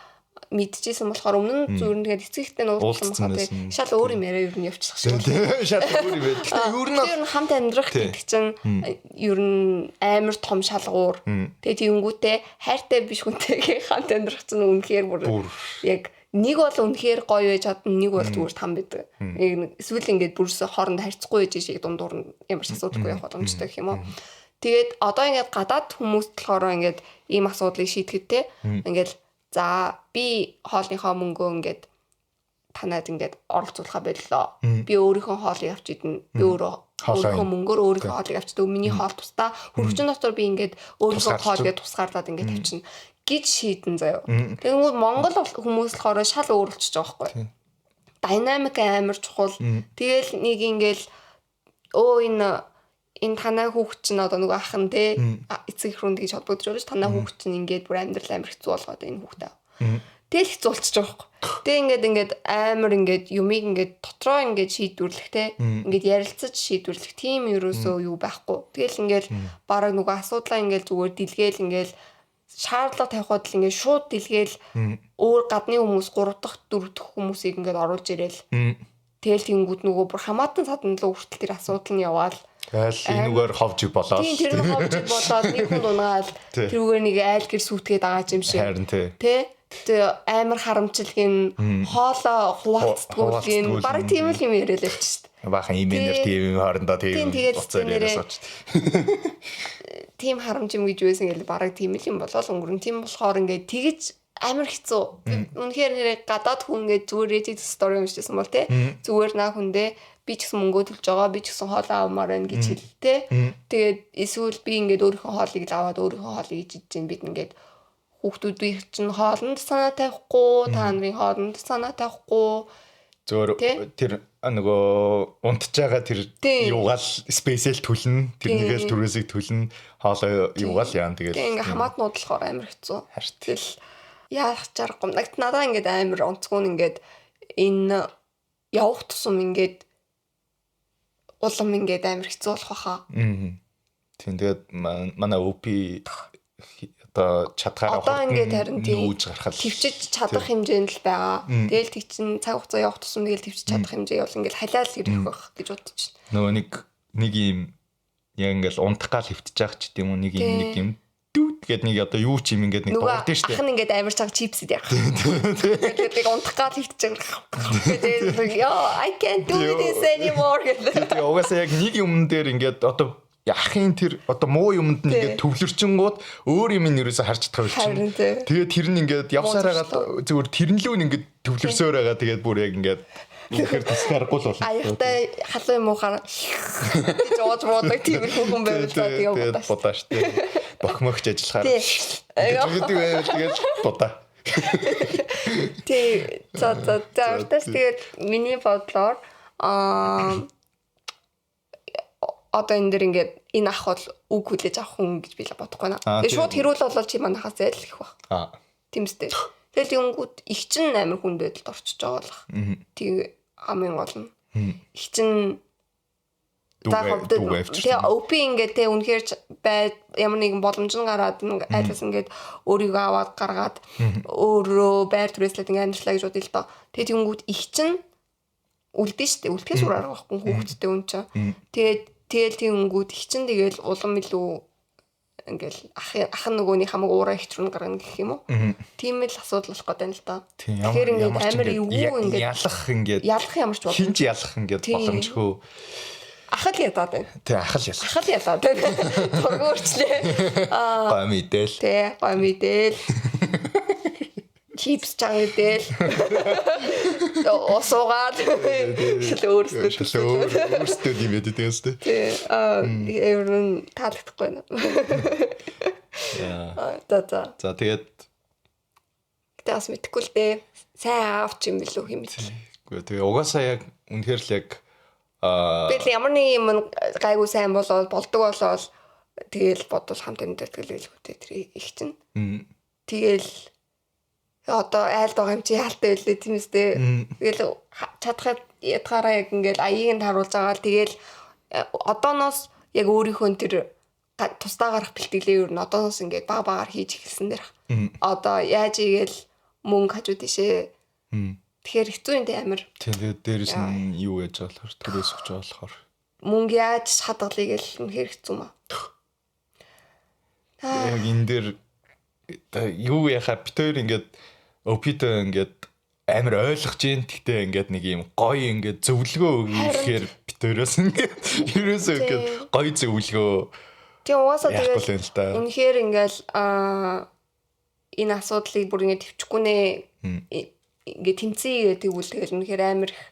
мэдчихсэн болохоор өмнө нь зүгээр тэгээд эцэг ихтэй нууцсан болохоор тий шал өөр юм яриа ер нь явчих шиг. Шал өөр юм яриа. Гэтэ ер нь хамт амьдрах гэдэг чинь ер нь амар том шалгуур. Тэгээ тэгэнгүүтээ хайртай биш хүнтэйгээ хамт амьдрах чинь үнэхээр бүр яг Нэг бол үнэхээр гоё байж чадна, нэг бол зүгээр там байдаг. Яг эсвэл ингээд бүрсээ хооронд харьцахгүй байж шиг дундуур нь ямар ч асуудалгүй явах боломжтой гэх юм уу. Тэгээд одоо ингээд гадаад хүмүүс болохоор ингээд ийм асуудлыг шийдэхэд те ингээд за би хоолныхоо мөнгөө ингээд танад ингээд оролцуулахаа боллоо. Би өөрийнхөө хоолыг авч идэнэ. Би өөрийнхөө мөнгөөр өөрийнхөө хоолыг авчдаг. Миний хоол тусдаа хөргөчн дотор би ингээд өөрийнхөө хоолыг тусгаарлаад ингээд тавьчихна гэж шийдэн заяа. Тэгэнгүүт Монгол хүмүүс болохоор шал өөр болчихж байгаа байхгүй. Динамик амар чухал. Тэгэл нэг ингээл өө энэ танай хүүхд чинь одоо нөгөө ах нь те эцэг их рүү гэж холбогдож байгаа ш. Танай хүүхд чинь ингээд бүр амьдрал амар хэцүү болгоод энэ хүүхдээ. Тэгэл хэцүү болчихж байгаа байхгүй. Тэгээ ингээд амар ингээд юмыг ингээд дотроо ингээд шийдвэрлэх те ингээд ярилцаж шийдвэрлэх тийм ерөөсөө юу байхгүй. Тэгэл ингээд бараг нөгөө асуудлаа ингээд зүгээр дэлгээл ингээд шаардлага тавихад л ингээд шууд дэлгээл өөр гадны хүмүүс 3 дахь 4 дахь хүмүүсийг ингээд оруулж ирээл. Тэгэл тэнгүүд нөгөө бүр хамаатан садан руу хүртэл тэр асуудал нь яваал. Тэгэл энүүгээр ховж болоод. Тийм тэр нь ховж болоод нэг хүн унгаал тэрүүгээр нэг айл гэр сүйтгээд байгаа юм шиг. Харин тий. Тэ? Тэгээ амар харамчлаг нь хоолоо хуваалцдаггүй гин бараг тийм л юм яриад л явчих шүү дээ. Баахан имэнэр тийм юм хоорондоо тийм уцаар яриа сууч. Тийм харамж юм гэж байсан гэл бараг тийм л юм болол өнгөрөн. Тийм болохоор ингээд тэгэж амар хэцүү. Үнэхээр нэрээ гадаад хүн ингээд зүгээр Reddit story уншижсэн бол те зүгээр наа хүндээ би ч гэсэн мөнгөө төлж байгаа, би ч гэсэн хоолоо авмаар байна гэж хэл те. Тэгээд эсвэл би ингээд өөрийнхөө хоолыг л аваад өөрийнхөө хоолыг ижиж чинь бид ингээд хүүхдүүдийн чинь хоолнд санаа тавихгүй, та нарын хоолнд санаа тавихгүй. Зөвөр тэр нөгөө унтж байгаа тэр юугаал спейсэл түлнэ, тэр нэгээл түрээсийг түлнэ, хоолоо юугаал яан тэгэл. Тийм ингээ хамаатнууд болохоор амар хэцүү. Тэгэл яах чаргагүй. Надаа ингээд амар онцгой нь ингээд энэ явах тусам ингээд улам ингээд амар хэцүү болох байхаа. Тийм тэгээд манай OP одоо чадхаараа одоо ингээд харин тийм нүүж гарахал төвчж чадах хэмжээнд л байгаа. Тэгэл тэг чин цаг хугацаа явах тусам тэгэл төвчж чадах хэмжээ явал ингээд халиал ирэх байх гэж бодож байна. Нөгөө нэг юм яг ингээд унтах гал хөвтөж байгаа ч гэдэм үү нэг юм нэг юм дүүд гээд нэг одоо юу ч юм ингээд нэг дуурдээ шүү дээ. Ах нь ингээд амар чанга чипс идэх. Тэгээд нэг унтах гал хөвтөж байгаа. Тэгээд ёо I can't do this anymore гэдэг. Тэгээ угаасаа яг нэг юм дээр ингээд одоо ахын тэр одоо муу юмд нь ингээд төвлөрчөнгүүд өөр юм нь ерөөсө харж чадах болчихно. Тэгээд тэр нь ингээд явсаар хагаад зүгээр тэрэн лүү нь ингээд төвлөрсөөр байгаа. Тэгээд бүр яг ингээд үнэхээр тасгарахгүй л болно. Аяхтай халуун юм уухаар гэж ууж буудаг тийм хүн байвал за тэгээ будаа. Будаа шүү дээ. Бохмогч ажиллахаар. Тэгээд байвал тэгээд будаа. Тий. За за за уртаас тэгээд миний бодлоор одоо энэ дэр ингээд энэ ах бол үг хүлээж авах хүн гэж би л бодохгүй наа. Тэгээ шууд хэрүүл болол чи манахаас зайл гэх баг. Тимстэй. Тэгэл юунгууд их чин амар хүнд байдалд орчиж байгаа болох. Тийм хамгийн гол нь. Их чин тэгээ OP ингээд тэ үнэхээр бай ямар нэгэн боломж нь гараад айлаас ингээд өөрийгөө аваад гаргаад өөрөө байр түрээслээд ингээд амьдралаа гэж бодъё л доо. Тэгээ тэнгууд их чин үлдэн штэ. Үлдэхээс өөр арга байхгүй хүүхэдтэй үн чинь. Тэгээд тэгэл тэнгүүд их чин тэгэл улам илүү ингээл ах нөгөөний хамаг уураа их рүү гаргана гэх юм уу. Тийм л асуудал болох гэдэг юм л да. Тэгэхээр ингээд амар эвгүй ингээд ялах ингээд ялах ямар ч боломж хинж ялах ингээд боломжгүй. Ах л ядаад байна. Тий, ах л ялах. Ах л ялаад байна. Зураг өөрчлөө. Аа. Гой мэдээл. Тий, гой мэдээл. Чипс чанга идэл. Осуугаад шил өөрсдөө юм яддаг юм шүү дээ. Тий. Аа, ер нь таалагдахгүй байна. Яа. За за. За тэгээд гэтээ бас мэдэхгүй л дээ. Сайн аавч юм билүү хэм мэт. Үгүй тэгээ угаасаа яг үнэхээр л яг тэгэл ямар нэг юм гайгүй сайн болоод болдог болоод тэгэл бодвол хамт амьдардаг л байлгүй дээ тэр их чинь. Тэгэл одоо айлд байгаа юм чи яалтай байлээ тийм үстэй. Тэгэл чадхад ядгаараа яг ингээл аяыг нь таруулж байгаа л тэгэл одооноос яг өөрийнхөө тэр тусдаа гарах бэлтгэлээ ер нь одооноос ингээд баг багаар хийж эхэлсэн дээрх. Одоо яаж игээл мөнгө хажуу тийшээ. Тэгэхээр хэцүү юм дээ амар. Тэгээд дээрэс нь юу яаж байгаа болохоор төрөөс өгч байгаа болохоор мөнгө яаж хадгалъя гэл үнэхээр хэцүү маа. Яг энэ дээр юу яхаа бид хоёр ингээд OP-тэй ингээд амар ойлгож гин. Гэхдээ ингээд нэг юм гоё ингээд зөвлөгөө өгье гэхээр бит өөрөөс ингээд ерөөсөө ингээд гоё зөвлөгөө. Тийм угаасаа тэгэл үнэхээр ингээл энэ асуудлыг бүр ингээд төвчгүй нэ ингээд тэмцэе гэдэг үл тэгэл үнэхээр амар их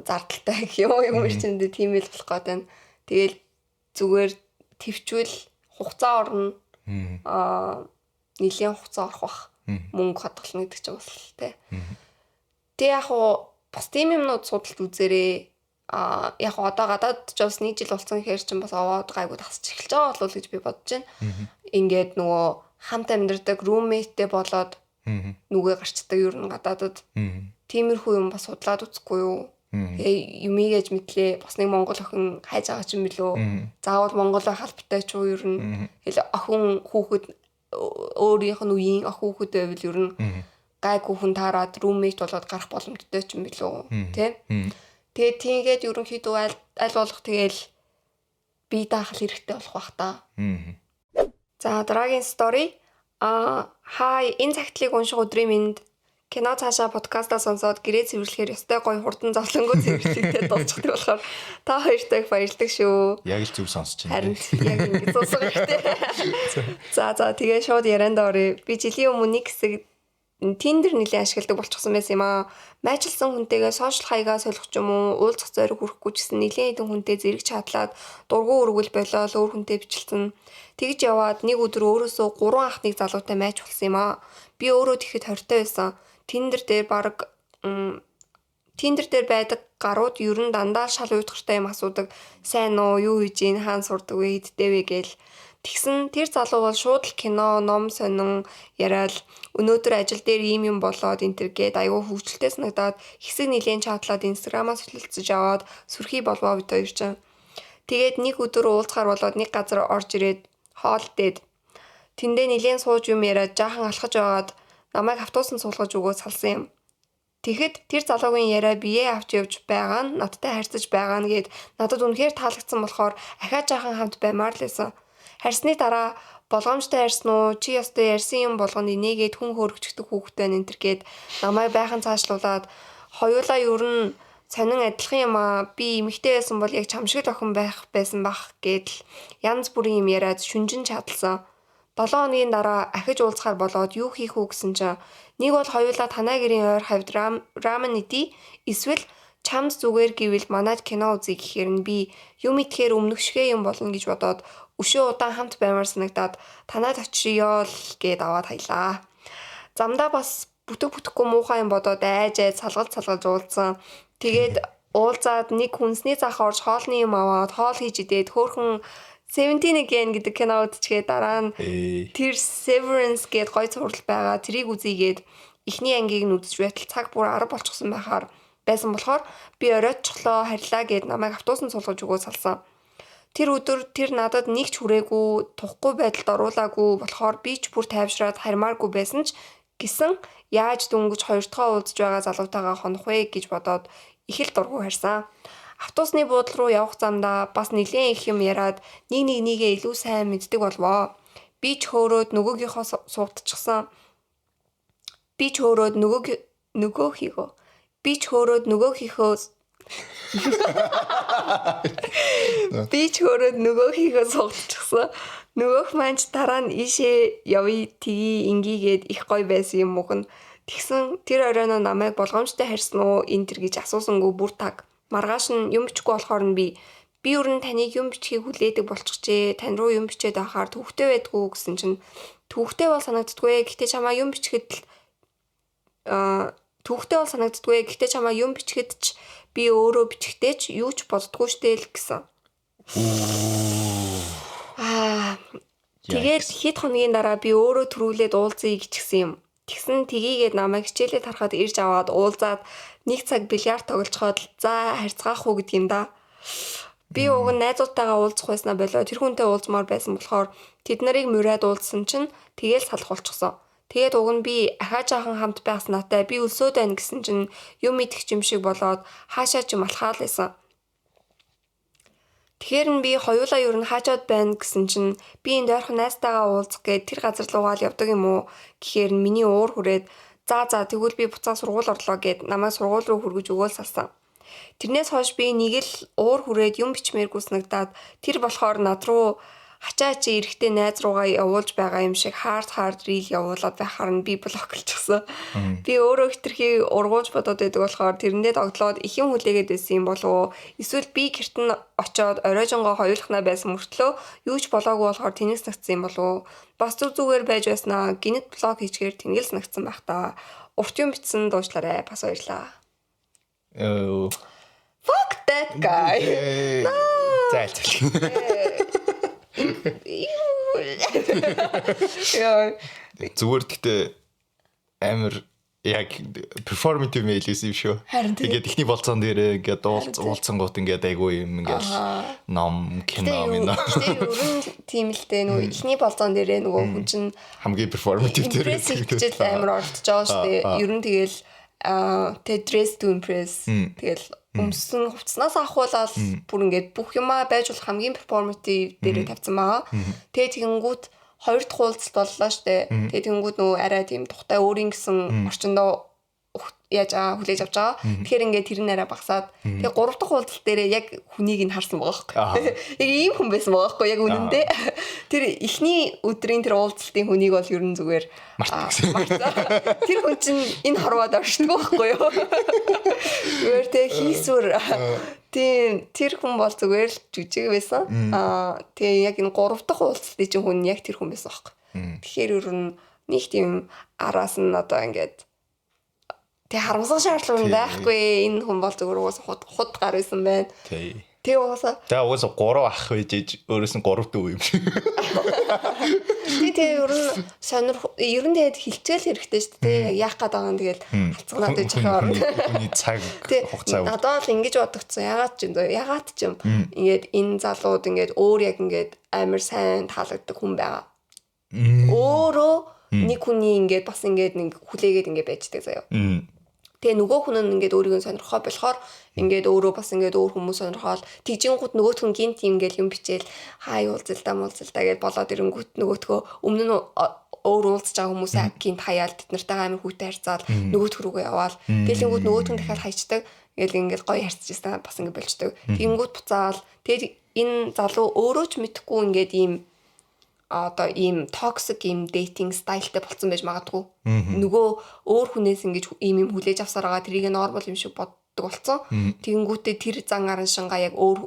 зардалтай гэх юм уу юм чиндээ тийм л болох гээд байна. Тэгэл зүгээр төвчвэл хугацаа орно. Нэлийн хугацаа орох бах. Мөнгө хадгална гэдэг чинь бас л тий. Тэг яг уу бас тийм юмнууд судалт үзээрэй. Яг одоо гадаад ч бас нэг жил болсон гэхээр чинь бас аваад гайгүй тасч эхэлж байгаа болов гэж би бодож байна. Ингээд нөгөө хамт амьдардаг roommate-тэй болоод нүгэ гарчдаг ер нь гадаадад. Тиймэрхүү юм бас судлаад үзэхгүй юу? Тэгээ юмыг ээж мэдлээ. Бас нэг монгол охин хайж байгаа ч юм билүү. Заавал монгол байх албатай ч уу ер нь. Тэгэл охин хүүхэд өөрийнх нь үеийн охин хүүхэд байвал ер нь гайгүй хүн таарад roommate болоод гарах боломжтой ч юм билүү. Тэ? Тэгээ тийгээд ерөнхийдөө аль болох тэгэл бие даах хэрэгтэй болох бах та. За дараагийн story. Хай энэ цагтлыг унших өдрийн мэнд кино цаашаа подкастаа сонсоод гэрээ цэвэрлэхээр ёстой гоё хурдан зовлонгоо цэвэрлэгтэй дуусчихдаг болохоор та хоёртой их баярлдаг шүү. Яг л зөв сонсож байна. Харин яг ингэ сонсох хэрэгтэй. За тэгээ шууд ярианд оръё. Би жилийн өмнө нэг хэсэг Tinder нэлээд ашигладаг болчихсон байсан юм аа. Майчилсан хүнтэйгээ сошиал хаягаа солих ч юм уу, уулзах зориг хүрэхгүй ч гэсэн нэлээд хэдэн хүнтэй зэрэг чатлаад дургу өргөл болоод өөр хүнтэй бичлсэн. Тэгж яваад нэг өдөр өөрөөсөө 3 ах нэг залуутай майч болсон юм аа. Би өөрөө тэгэхэд 20-тай байсан. Tinder дээр баг Tinder дээр байдаг гарууд ер нь дандаа шал уйтгартай юм асуудаг. Сайн уу, юу хийж ийн, хаан сурдаг вэ, хэдтэй вэ гээл. Тэгсэн тэр залуу бол шууд л кино, ном сонин яриад өнөөдөр ажил дээр ийм юм болоод энэ төр гээд айгүй хөвгөлтэй санагдаад хэсэг нэлийн чатлаад Instagram-аас солилцож аваад сүрхий болвоо бид хоёр чинь. Тэгээд нэг өдөр уулзахаар болоод нэг газар орж ирээд хоол дээд тэндээ нэлийн сууж юм яриад жаахан алхаж байгаад намайг автобусанд суулгаж өгөөд салсан юм. Тэгэхэд тэр залуугийн яриа биеэ авч явж байгаа нь надтай харьцаж байгаа нь гээд надад үнэхээр таалагдсан болохоор ахиад жаахан хамт баймаар л байсан. Харьсны дараа болгоомжтой ярьсан уу, чи ёстой ярьсан юм болгоно инээгээд хүн хөөрөгчдөг хүүхдтэй энэ төр гээд намайг байхан цаашлуулад хоёулаа ер нь сонин адилхан юм аа. Би эмэгтэй байсан бол яг чам шиг л охин байх байсан бах гэдэл янз бүрийн юм яриад шүнжин чадалсан. 7 хоногийн дараа ахиж уулзахаар болоод юу хийх үү гэсэн чинь нэг бол хоёулаа танай гэрийн ойр хавьд рамен идий эсвэл чамд зүгээр гэвэл манайд кино үзье гэхээр нь би юм идэхээр өмнөх шигэ юм болно гэж бодоод өшөө удаан хамт баймар санагдаад танайд очриё л гээд аваад хаялаа. Замдаа бас бүтэг бүтэхгүй муухай юм бодоод айж айж салгалж уулзсан. Тэгээд уулзаад нэг хүнсний зах орж хоолны юм аваад хоол хийж идээд хөөхөн Seventeen Again гэдэг кино үзчихээ дараа нь тэр Severance гээд гоё цуврал байгаа. Тэрийг үзийгээд эхний ангийг нь үзэж байтал цаг бүр 10 болчихсон байхаар байсан болохоор би оройтчлоо харьлаа гээд намайг автобусанд суулгаж өгөөд салсан. Тэр өдөр тэр надад нэг ч хүрээгүй, тухгүй байдалд оруулаагүй болохоор би ч бүр тайвшраад хармааргүй байсан ч гэсэн яаж дөнгөж хоёр дахь уулзж байгаа залуутайгаа хонох вэ гэж бодоод их л дургу харьсан. Автобусны буудлын руу явах замдаа бас нэлээд их юм яриад нэг нэгнийгээ илүү сайн мэддэг болвоо. Би ч хөөрөөд нөгөөгийнхөө суугдчихсан. Би ч хөөрөөд нөгөөхийгөө. Би ч хөөрөөд нөгөөхийнхөө Би ч хөөрөөд нөгөөхийгөө суугдчихсан. Нөгөөх маань ч дараа нь ийшээ явъя тгий ингийгээд их гоё байсан юм мөн. Тэгсэн тэр оройноо намайг болгоомжтой харьсан уу энэ төр гэж асуусангүй бүр таг. Маргааш нь юм бичихгүй болохоор нь би ер нь таныг юм бичихийг хүлээдэг болчихжээ. Тань руу юм бичээд байхаар төвхтэй байдгүй гэсэн чинь төвхтэй бол санагддаггүй. Гэхдээ чамаа юм бичихэд төвхтэй бол санагддаггүй. Гэхдээ чамаа юм бичихэд ч би өөрөө бичихтэй ч юу ч боддгоо штэ л гэсэн. Тэгээд хэд хоногийн дараа би өөрөө төрүүлээд уулзъя гэчихсэн юм. Тэгсэн тгийгээд намайг хичээлээ тарахад ирж аваад уулзаад нэг цаг бильярд тоглолцоход за харьцгаах уу гэдэг юм да. Би уг нь найзуудтайгаа уулзах байснаа болоо тэр хүнтэй уулзмаар байсан болохоор тэд нарыг мураад уулзсан чинь тэгээл салах болчихсон. Тэгээд уг нь би ахаа жаахан хамт байснаатай би өлсөөд байна гэсэн чинь юм идэх юм шиг болоод хаашаа ч юм алхаал байсан. Тэгэхээр нь би хоёулаа ер нь хаачаад байна гэсэн чинь би энд ойрхон найзтайгаа уулзах гээд тэр газар руугаа л явдаг юм уу гэхээр нь миний уур хүрээд За за, тэгвэл би буцаа сургууль орлоо гэд намайг сургууль руу хүргэж өгөөл салсан. Тэрнээс хойш би нэг л уур хүрээд юм бичмээргүй санагдаад, тэр болохоор над руу хачаа хачаа эрэхтэй найз руугаа явуулж байгаа юм шиг hard hard reel явуулаад байхаар нь би block лчихсан. Би өөрөө хэтэрхий ургуулж бодоод байдаг болохоор тэрэндээ догдлоод их юм хүлээгээд байсан юм болов уу? Эсвэл би гэрт нь очоод оройжонгоо хоёулахнаа байсан мөртлөө юу ч болоогүй болохоор тэнэг санагдсан юм болов уу? Бас зүг зүгээр байж байснаа гинэт block хийчихээр тэнэг л санагдсан байх та. Урт юм бичсэн дуушлаарай. Бас баярлаа. Оо. Fuck that guy. Зайл зайл. Яа. Зүгээр, гэхдээ амар яг performative mail гэсэн юм шүү. Харин тийм. Тэгээд эхний болцоон дээр ингээд уулзсангууд ингээд айгүй юм ингээд ном кино минь Гэтэ ер нь тийм л дээ, нөгөө эхний болцоон дээрээ нөгөө хүн чинь хамгийн performative дээр impress хийж л амар оролдож байгаа шүү дээ. Ер нь тэгэл тэ dress to impress, тэгэл өмсөн хувцснаас авахуулаад бүр ингээд бүх юмаа байж болох хамгийн performative дээрээ тавьсан байгаа. Тэгээ тэгэнгүүт хоёр дахь уулзалт боллоо шүү дээ. Тэгээ тэгэнгүүт нөгөө арай тийм тухтай өөрийн гэсэн орчиндөө яаж байгаа, хүлээж авч байгаа. Тэгэхээр ингээд тэр нь арай багасаад, тэгээ гурав дахь уулзалт дээрээ яг хүнийг нь харсан байгаа байхгүй. Яг ийм хүн байсан байгаа байхгүй яг үнэндээ. Тэр эхний өдрийн тэр уулзалтын хүнийг бол ер нь зүгээр мартсан. Тэр хүн чинь энэ хорвоод оршдгоо байхгүй юу? Зүгээр тэг хийсвэр. Тийм, тэр хүн бол зүгээр л жүжиг байсан. Тэгээ яг энэ гурав дахь уулзалтын чинь хүн яг тэр хүн байсан байхгүй. Тэгэхээр ер нь нэг тийм араас нь одоо ингээд тэг харамсах шаардлага байхгүй. Энэ хүн бол зүгээр угаасаа худ худ гар байсан байна. Тэгээ угаасаа Тэгээ угаасаа гурав ах байж ээж өөрөөс нь гурав дүү юм шиг. Тий, тэгээ ер нь ер нь тэгээд хилчээл хэрэгтэй шүү дээ. Яг яах гээд байгаа юм, тэгэл алцганаад байж байгаа орно. Хүний цаг хугацаа. Надад бол ингэж бодогдсон. Ягаад ч юм зөө. Ягаад ч юм. Ингээд энэ залууд ингээд өөр яг ингээд амар сайн таалагддаг хүн байгаа. Өөрөө нэг хүний ингээд бас ингээд нэг хүлээгээд ингээд байждаг заяа. Тэгээ нөгөө хүн нь ингээд өөрийгөө сонирхоо болохоор ингээд өөрөө бас ингээд өөр хүмүүс сонирхоол, тэгжингууд нөгөөх нь гинт юм ингээд юм бичээл хаа уулзалтаа муулзалтаа гэд болоод ирэнгүүт нөгөөтгөө өмнө нь өөр уулзж байгаа хүмүүсээ гинт хаяал, тэд нартай амар хүүтэй харьцаал, нөгөөх рүүгээ яваал, тэглэнгүүд нөгөөх нь дахиад хайчдаг, ингээл ингээд гоё харьцаж байсан, бас ингээд болчдөг. Тэгэнгүүт буцаал тэгээд энэ залуу өөрөө ч мэдэхгүй ингээд ийм одоо ийм toxic ийм dating style тай болцсон байж магадгүй. Нөгөө өөр хүнээс ингэж ийм юм хүлээж авсаар байгаа, тэрийг normal юм шиг боддог болсон. Тэгэнгүүтээ тэр зан араншингаа яг өөр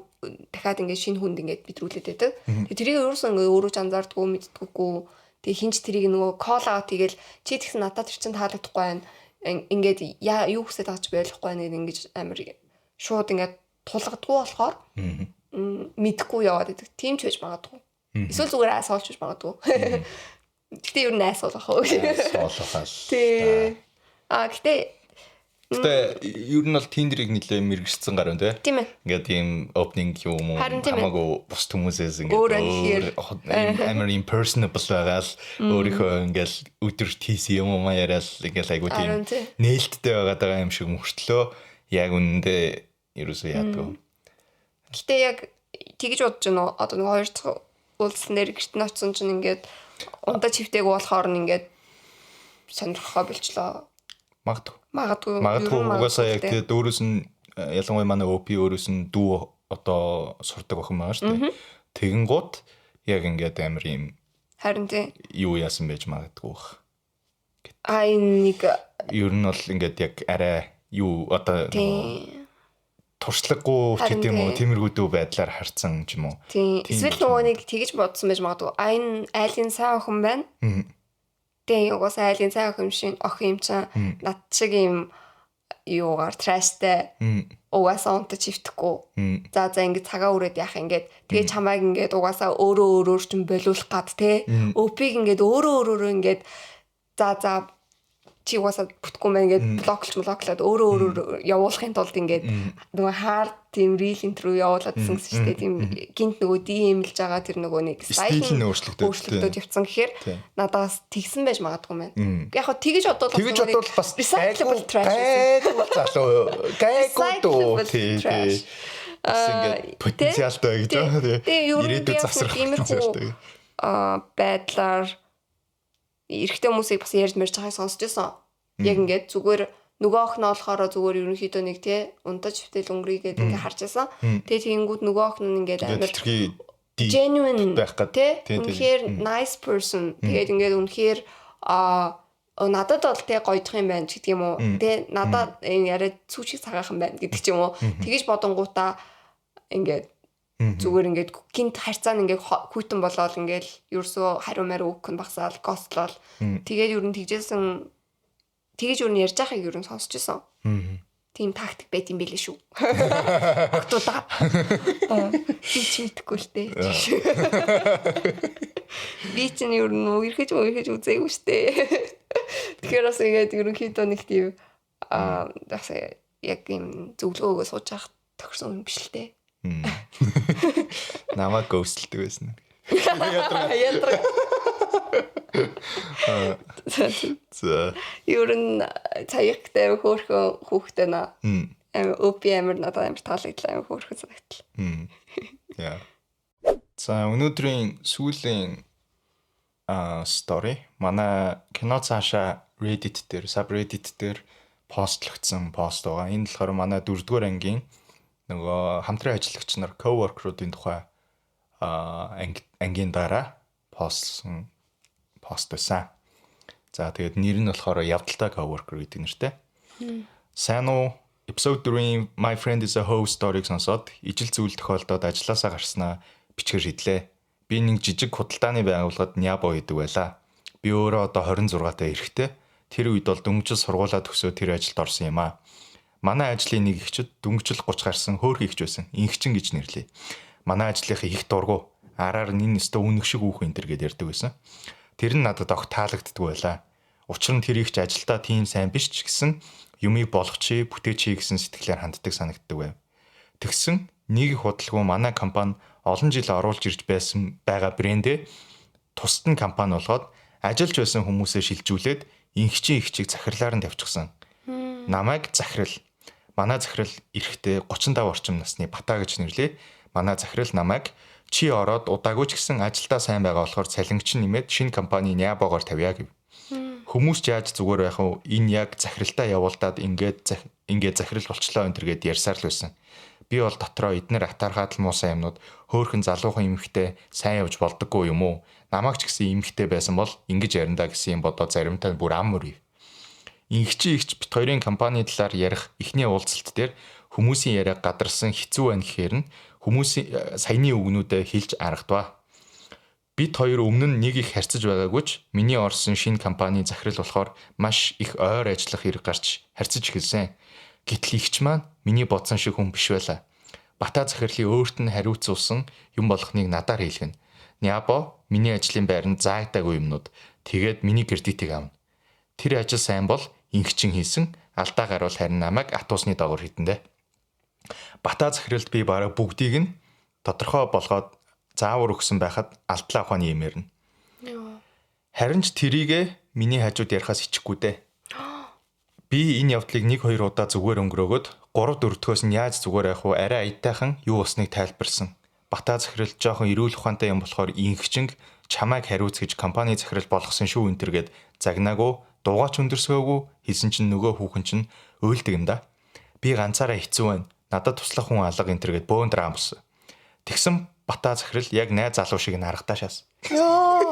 дахиад ингээд шинэ хүнд ингээд мэдрүүлээд байдаг. Тэгээ тэрийг өөрөөсөө ингээд өөрөө ч анзаардаггүй, мэддэггүй. Тэгээ хинч тэрийг нөгөө call out хийгээл, чи тэгсэн надад тэр чин таалагдахгүй байна. Ингээд яа юу хүсэж байгаа ч ойлгохгүй байна гэдэг ингэж амар шууд ингээд тулгадгүй болохоор мэдхгүй яваад байдаг. Тийм ч байж магадгүй. Эсвэл зүгээр asshole ч байж магадгүй. Гэтэ ер нь asshole ах уу. Asshole хаа. Тий. А гэтэ Гэтэ ер нь бол Tinder-ыг нэлээ мэрэгжсэн гар байна те. Тийм ээ. Ингээд ийм opening юм уу Харин тийм ээ. хамаагүй бус хүмүүсээс ингээд Өөр анхир. Амар impersonable байгаал, өөрийнхөө ингээл өдөр тийс юм уу яриад ингээл айгу тийм Харин тий. нээлттэй байгаад байгаа юм шиг мөртлөө яг үнэндээ ерөөсөө яадгүй. Гэтэ яг тэгж бодож байна уу? Одоо нэг хоёр дахь уулзсан дээр гэрт нь очсон чинь ингээд унтаж хөвтэйг болохоор нь ингээд сонирхохоо болчлоо. Магадгүй. Магадгүй. Магадгүй, Ер нь угаасаа яг тий. тэгээд өөрөөс нь ялангуяа манай OP өөрөөс нь дүү одоо сурдаг охин байгаа шүү дээ. Тэгэнгუут яг ингээд амар юм Харин тий. юу яасан байж магадгүй бах. А энэ нэг Ер нь бол ингээд яг арай юу одоо нөгөө туршлагагүй ч Харин гэдэг юм уу, тий. тиймэрхүү дүү байдлаар харцсан ч юм уу. Тийм. Тийм Эсвэл ч юм. нөгөө нэг тэгэж бодсон байж магадгүй. А энэ айлын сайн охин байна. Тэгээ угаасаа айлын сайн охин шиг охин юм чинь над шиг юм юугаар trash тай угаасаа унтаж хөвтөхгүй. За за, ингээд цагаа үрээд яах, ингээд тэгээ чамайг ингээд угаасаа өөрөө өөрөөр чинь болиулах гад те. OP-г ингээд өөрөө өөрөөрөө ингээд за за, чи угаасаа бүтэхгүй мэн ингээд block лж блоклоод өөрөө өөрөөр явуулахын тулд ингээд нөгөө hard тийм reel интервью явуулаадсан гэсэн шүү дээ. Тийм гинт нөгөө DM-лж байгаа тэр нөгөө нэг Стил нь өөрчлөгдөд, өөрчлөгдөд явцсан гэхээр надаас тэгсэн байж магадгүй мэн. Яг хөө тэгэж бодвол бас Тэгэж нөгөө нэг бодвол бас recyclable trash байсан. гайгүй залуу, гайгүй дүү, Recyclable тий, тий. trash. Бас ингээд потенциалтай гэж байна тий. Тий, ер нь Ирээдүйд би бас нэг завсрах иймэрхүү потенциалтай. Байдлаар эрэгтэй хүмүүсийг бас ярьж мэрж байгааг сонсч байсан. Яг ингээд зүгээр нөгөө охин нь болохоор зүгээр ерөнхийдөө нэг те унтаж хвтэл өнгөрийгээд ингээд харж байсан. Тэгээ тэгэнгүүт нөгөө охин нь ингээд амар genuine байх гээд те үнэхээр nice person. Тэгээд ингээд үнэхээр надад бол те гойдох юм байна ч гэдэг юм уу. Те надад энэ яриа сүүчиг цагаахан байна гэдэг ч юм уу. Тэгэж бодонгуудаа ингээд зүгээр ингээд гинт харьцаа нь ингээд хүйтэн болоод ингээд ерөөсөө хариу мариу өгөх нь багсаал гостлол. Тэгээд ер нь тэгжсэн тэгэж ер нь ярьж байгааг ер нь сонсч ирсэн. Тийм тактик байт юм билээ шүү. Октоудаа. Би ч мэдэхгүй л дээ. Би ч ер нь үерхэж үзээгүй шүү дээ. Тэгэхээр бас ингээд ерөнхийдөө нэг тийм бас яг юм зөвлөгөө өгөө сууж явах тохирсон юм биш л дээ. Намайг ghost-лдэг байсан. Ядраг. За. Ер нь цаягтай хөөрхөн хүүхдээ наа. Амар OP амар надад амар таалагдлаа, амар хөөрхөн санагдлаа. Яа. За, өнөөдрийн сүүлийн story манай кино цаашаа Reddit дээр, subreddit дээр постлогдсон пост байгаа. Энэ болохоор манай 4-р ангийн нөгөө хамтран ажиллагч нар, coworker-уудын тухай ангийн дараа постлсон пост байсан. За, тэгээд нэр нь болохоор Явдалтай coworker гэдэг нэртэй. Сайн уу? Episode 4-ийн My Friend is a Hoe story-г сонсоод ижил зүйл тохиолдоод ажилласаа гарснаа бичгээр шийдлээ. Би нэг жижиг худалдааны байгууллагад нябо хийдэг байлаа. Би өөрөө одоо 26 таа эрэгтэй. Тэр үед бол дөнгөжл сургуулаа төгсөө тэр ажилд орсон юм аа. Манай ажлын нэг эгчид дөнгөжл 30 гарсан хөөрхөн эгч байсан. Инхчин гэж нэрлэе. Манай ажлынхаа их дургу. Араар нь энэ өстө үнэг шиг үүхэн энэ төр гэд ярьдаг байсан. Тэр нь надад огт таалагддаггүй байлаа. Учир нь тэр ихч ажилдаа тийм сайн биш ч гэсэн юмыг болгочих, бүтээчихье гэсэн сэтгэлээр ханддаг санагддаг байв. Тэгсэн нэг их худалгүй манай компани олон жил оруулж ирж байсан байгаа брэндээ тусад нь компани болгоод ажиллаж байсан хүмүүсээ шилжүүлээд инхчин эгчийг захирлаар нь тавьчихсан. Намайг захирал, манай захирал эрэгтэй 35 орчим насны Бата гэж нэрлэе. Манай захирал намайг чи ороод удаагүй ч гэсэн ажилдаа сайн байгаа болохоор цалингч нэмээд шинэ компани нябогоор тавья гэв. Хүмүүс ч яаж зүгээр байх вэ? Энэ яг захиралдаа явуулдаад ингээд ингээд захирал болчлоо энэ төр гэд ярьсаар л байсан. Би бол дотроо эднэр атаархаад л муусан юмнууд хөөхөн залуухан эмэгтэй сайн явж болдоггүй юм уу? Намайг ч гэсэн эмэгтэй байсан бол ингэж ярина гэсэн юм бодоо заримтаа бүр ам өрөв. Ингэчи ихч бит хоёрын компани талаар ярих эхний уулзалт дээр хүмүүсийн яриаг гадарсан хэцүү байна гэхээр нь хүмүүсийн саяны үгнүүдээ хэлж аргадваа. Бид хоёр өмнө нь нэг их харьцаж байгаагүй ч миний орсон шинэ компани захирал болохоор маш их ойр ажиллах хэрэг гарч харьцаж эхэлсэн. Гэтэл ихч маань миний бодсон шиг хүн биш байлаа. Бата захирлын өөрт нь хариуцуулсан юм болгохныг надаар хийлгэнэ. Нябо миний ажлын байранд заагдаагүй юмнууд. Тэгээд миний кредитийг авна. Тэр ажил сайн бол ингэчин хийсэн, алдаа гарвал харин намайг атуусны доогоор хитэндэ. Бата захиралд би бараг бүгдийг нь тодорхой болгоод заавар өгсөн байхад алдлаа ухааны юм ярина. Харин ч тэрийгэ миний хажууд ярихаас ичихгүй дээ. Би энэ явдлыг 1 2 удаа зүгээр өнгөрөөгөөд 3 4-өөс нь яаж зүгээр явах вэ? Арай аятайхан юу болсныг тайлбарсан. Бата захирал жоохон эрүүл ухаантай юм болохоор инхчинг чамайг хариуц гэж компани захирал болгосон шүү энэ төр гэд загнаагүй, дуугаач өндөрсгөөгүй хэлсэн чинь нөгөө хүүхэн чинь уйлдаг юм да. Би ганцаараа хэцүү байна. Надад туслах хүн алга энэ төр гэд бөөн драм болсон. Тэгсэн Бата захирал яг найз залуу шиг нь харагдаа шаас. Йоо.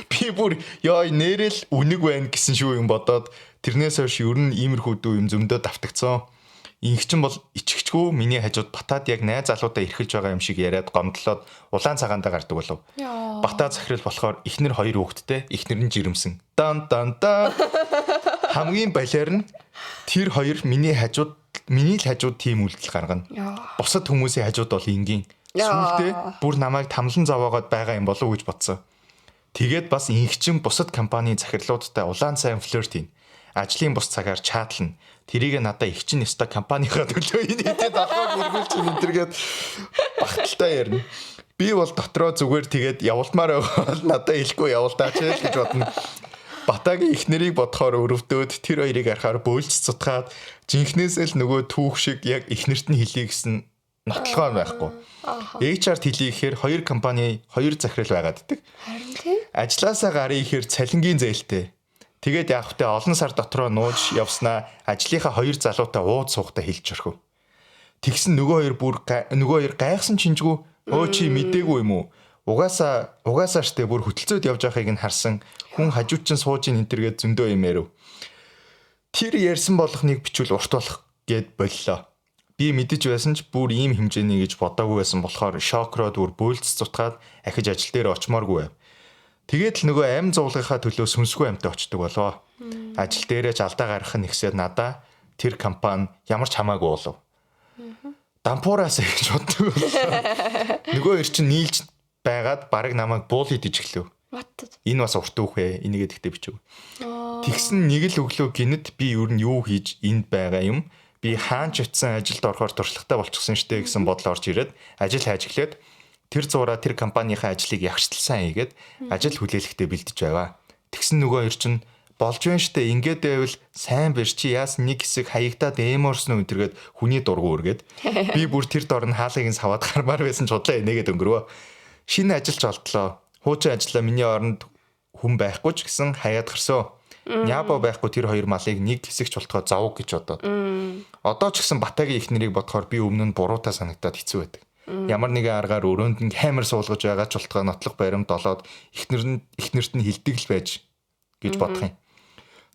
Би бүр ёо нэрэл үнэг байна гэсэн шүү юм бодоод тэрнээс хойш ер нь иймэрхүү дүү юм зөмдөө давтагцсан. Ингэчин бол ичгчгүй миний хажууд Батад яг найз залуудаа эрхэлж байгаа юм шиг яриад гомдлоод улаан цагаандаа гардаг болов. Бата захирал болохоор эхнэр хоёр хүүхэдтэй, эхнэр нь жирэмсэн. Дан дан дан. Хамгийн балиар нь тэр хоёр миний хажууд, миний л хажууд тийм үйлдэл гаргана. Бусад хүмүүсийн хажууд бол энгийн. Сүүлдээ бүр намайг тамлан зовоогоод байгаа юм болов уу гэж бодсон. Тэгээд бас инхчин бусад компани захирлуудтай улаан сайн флирт хийн. Ажлын бус цагаар чатлана. Тэрийг надаа их чин өстой компанийхаа төлөө энэ хэдэд алхааг үргэлж энэ төргээд багталтай ярина. Би бол дотроо зүгээр тэгээд явуулмаар байгаа бол надаа хэлэхгүй явуулдаач л гэж бодно. Батагийн эхнэрийг бодохоор өрөвдөөд тэр хоёрыг харахаар бөөлж цутгаад жинхнээсээ л нөгөө түүх шиг яг эхнэрт нь хэлье гэсэн нотлохоо байхгүй. HR-т хэлье гэхээр хоёр компани хоёр захирал байгаад идэг. Харин тийм. Ажлаасаа гаръя гэхээр цалингийн зээлтэй. Тэгээд яах вэ? Олон сар дотроо нууж явснаа ажлынхаа хоёр залуутай ууд суухдаа хэлж орхив. Тэгсэн нөгөө хоёр гайхсан чинжгүй, "Өө, чи мдээгүй юм уу? Угаасаа угаасаа штэ, бүр хөтөлцөөд явж байгааг нь харсан. Хүн хажууд чинь сууж ин энтергээд зөндөө юм ярив. Тэр ярьсан болох нэг бичвэл урт болох гэд боллоо. Би мэдэж байсан ч бүр ийм хэмжээний гэж бодоогүй байсан болохоор шокроод бүр бөөлц зутгаад ахиж ажил дээр очимооргүй байв. Тэгээд л нөгөө амь зовлогынхаа төлөө сүнсгүй амьтай очдөг болоо. Ажил дээрээ ч алдаа гаргах нь ихсээд надаа тэр компани ямар ч хамаагүй болов. Дампуураас гэж боддог боллоо. Нөгөө хоёр чинь нийлж байгаад бараг намайг bully дэж эхлэв. What? Энэ бас урт түүх ээ. Энийгээ тэгтээ бичв. Тэгсэн нэг л өглөө гинэт би ер нь юу хийж энд байгаа юм? Би хаан ч очисан ажилд орохоор туршлагатай болчихсон штэ гэсэн бодол орж ирээд ажил хайж эхлээд тэр зуураа тэр компанийнхаа ажлыг ягшталсан хийгээд ажил хүлээлгэхдээ бэлдэж байваа. Тэгсэн нөгөө хоёр чинь болж байна штэ, ингээд байвал сайн бэр, чи яасан нэг хэсэг хаягдаад эморсон өнтергээд хүний дургу өргээд би бүр тэр дор нь хаалгыг нь саваад гармаар байсан ч худлаа энийгээд өнгөрвөө. Шинэ ажилч олдлоо. Хуучин ажиллаа миний оронд хүн байхгүй ч гэсэн хаяад гарсан. Нябо байхгүй тэр хоёр малыг нэг хэсэгч болтгоо зовг гэж бодоод. Одоо ч гэсэн Батагийн их нэрийг бодохоор би өмнө нь буруутай санагдаад хэцүү байдаг. Ямар нэгэн аргаар өрөөнд нь камер суулгаж байгаа ч болтгоо нотлох баримт олоод эхнэрт нь хилдэг л байж гэж бодох юм.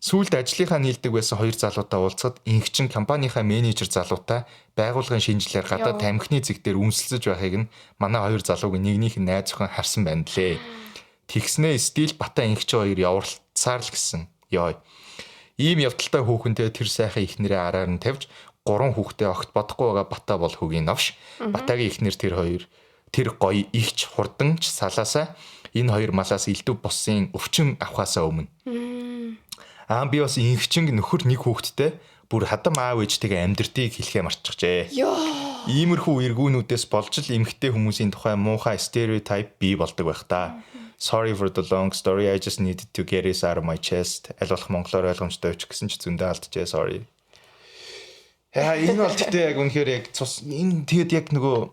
Сүүлд ажлынхаа нийлдэг байсан хоёр залуутай уулзахад инхчин компанийнхаа менежер залуутай байгууллагын шинжилгээр гадаад тамхины зэг дээр үнсэлцэж байхыг нь манай хоёр залуугийн нэгнийх нь найз охин харсан байна лээ. Тэгснээ still Бата инхчин хоёр яварлцаар л гисэн. Йой. Ийм явдалтай хүүхэнтэй тэр сайхан эхнэрээ араар нь тавьж гурван хүүхдээ огт бодохгүй байгаа Бата бол хөгийн новш. Батагийн эхнэр тэр хоёр тэр гоё ихч хурдан ч салаасаа энэ хоёр малаас элдв босын өвчин авахаасаа өмнө. Аа, би бас инхчинг нөхөр нэг хүүхэдтэй бүр хадам аав ээжтэйгээ амьдрдгийг хэлхээ мартчихжээ. Йоо. Иймэрхүү эргүүнүүдээс болж л эмэгтэй хүмүүсийн тухай муухай стереотип бий болдог байх та. Sorry for the long story. I just needed to get it out of my chest. Аль болох монголоор ойлгомжтой очих гэсэн ч зөндөө алдчихээ. Sorry. Яа, энэ бол гэхдээ яг үнэхээр яг цус энэ тэгэд яг нөгөө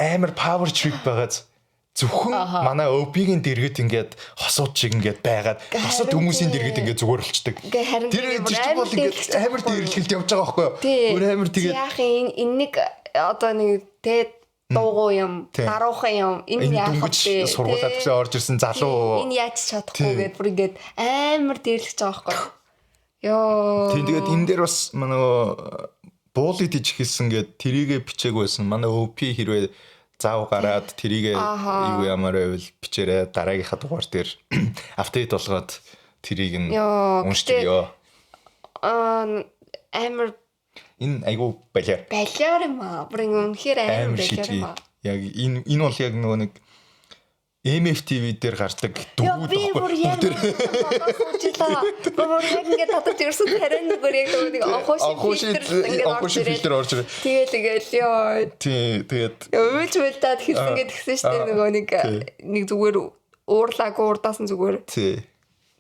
амар power trip байгааз зөвхөн манай OP-гийн дэргэд ингээд хосууд шиг ингээд байгаад бусад хүмүүсийн дэргэд ингээд зүгээр болчдөг. Ингээ харин Тэр тэр чинь бол ингээд амар дээрлэхэлд явж байгаа байхгүй юу? Өөр амар тэгээд яах юм, энэ нэг одоо нэг тэ дуугу юм, даруухан юм. Энэ яах вэ? Сургуулаад гэсэн орж ирсэн залуу. Энэ яаж чадахгүй гэдээ бүр ингээд амар дээрлэж байгаа байхгүй юу? Йоо. Тийм, тэгээд энэ дээр бас манай bully дэж эхэлсэн гэд тэрийгэ бичээгүй байсан. Манай OP хэрвээ зав гараад тэрийгэ юу ямар байвал бичээрэй. Дараагийнхаа дугаар дээр update болгоод тэрийг нь уншиж өгөө. Аа, амар Энэ айгу балиар. Балиар юм аа. Бүр ингэ үнэхээр амар балиар юм аа. Яг энэ бол яг нөгөө нэг MFTV дээр гардаг дөрүүд байхгүй. Яг суучлаа. Бүр яг ингээд татаж ерөөсөө тариан зүгээр яг нөгөө нэг анхууши фильтр анхууши фильтр орж ирээ. Тэгээд тэгэл ёо. Тий, тэгээд уйлж уйлдаад хэлсэн гээд тэгсэн шүү дээ, нөгөө нэг нэг зүгээр уурлаагүй, урдаас нь зүгээр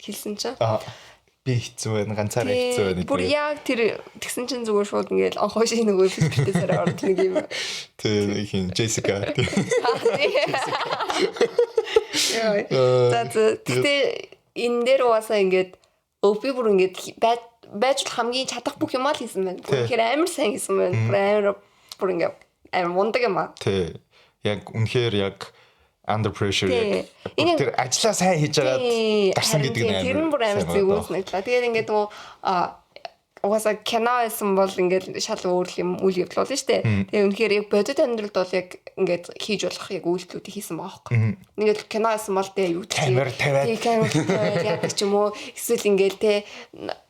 хэлсэн чинь. Аа, би хэцүү байна, ганцаараа хэцүү байна. Бүр яг тэр тэгсэн чинь зүгээр шууд ингээл анхууши нөгөө фильтртэй царай орд нэг юм. Тий, хин Джессика. Яа. За, гэтээ энэ дээр угаасаа ингээд OP бүр ингээд байж хамгийн чадах бүх юмаа л хийсэн байна. Үнэхээр амар сайн хийсэн байна. Бүр амар, бүр ингээд амар мундаг юм аа. Тий. Яг үнэхээр яг under pressure яг тэр ажлаа сайн хийж агаад гарсан гэдэг нь амар. Тэр нь бүр амар зүгүүн санагдлаа. Тэгээд ингээд нөгөө угаасаа кино байсан бол ингээд шал өөр юм үйл явдал болно шүү дээ. Тэгээ үнэхээр яг бодит амьдралд бол яг ингээд хийж болох яг үйлдэлүүдийг хийсэн байгаа байхгүй. Ингээд кино байсан бол тэгээ юу гэдэг камер тавиад, тий, камер тавиад яадаг ч юм уу, эсвэл ингээд те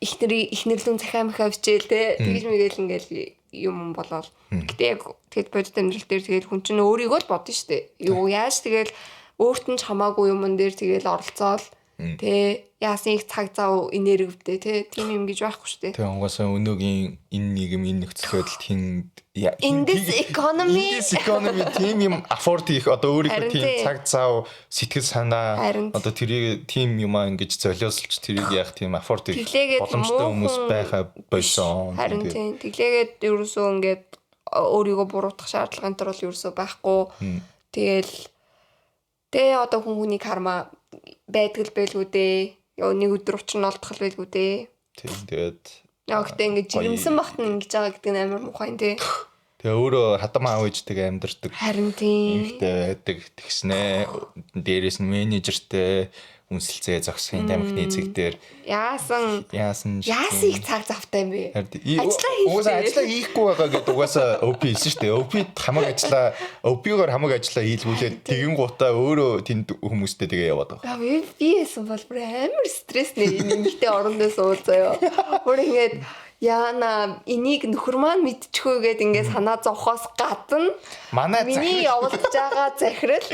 ихнэрлэн захиа махаа бичээл те тэгж мэгэл ингээд юм болоод. Гэтэ яг тэгэд бодит амьдрал дээр тэгээд хүн чинь өөрийгөө л бодно шүү дээ. Юу яаж тэгэл өөрт нь ч хамаагүй юмн дээр тэгэл оролцоол тэ яасан их цаг зав энергивдээ тэ тийм юм гэж байхгүй шүү дээ. Тэгээ угаасаа өнөөгийн энэ нийгэм, энэ нөхцөл байдалд хин In this economy in this economy тийм юм afford хийх, одоо өөрийнхөө тийм цаг зав, сэтгэл санаа, одоо тэрийг тийм юм аа ингэж золиослж тэрийг яах тийм afford хийх боломжтой хүмүүс байхаа болсон. Харин тийм, тэглээгээд ерөөсөө ингээд өөрийгөө буруутгах шаардлага энэ төр бол ерөөсөө байхгүй. Тэгэл тэгээ одоо хүн хүний карма байдаг л байлгүй дээ. Йоо, нэг өдөр учир нь олдох л байлгүй дээ. Тийм, тэгээд Яа, гэтээ ингээд жирэмсэн багт нь ингэж байгаа гэдэг нь амар муухай юм тий. Тэгээ өөрөө хадам аав ээжтэйгээ амьдардаг. Харин тийм. Эмэгтэй байдаг. Тэгснэ дээрээс нь менежертэй үнсэлцээ зогсохын тамхины цэг дээр Яасан яасан яасан их цаг завтай юм бэ? Ажлаа хийх. Угаасаа ажлаа хийхгүй байгаа гэдээ угаасаа OP хэлсэн шүү дээ. OP хамаг ажлаа OP-гоор хамаг ажлаа хийлгүүлээд тэгин гутаа өөрөө тэнд хүмүүстэй тэгээ яваад байгаа. Би яасан бол бүр амар стресс нэ эмэгтэй орондоо суул заяа. Бүр ингээд яана энийг нөхөр маань мэдчихвээ гэд ингээд санаа зовхоос гадна манай миний явуулж байгаа захирал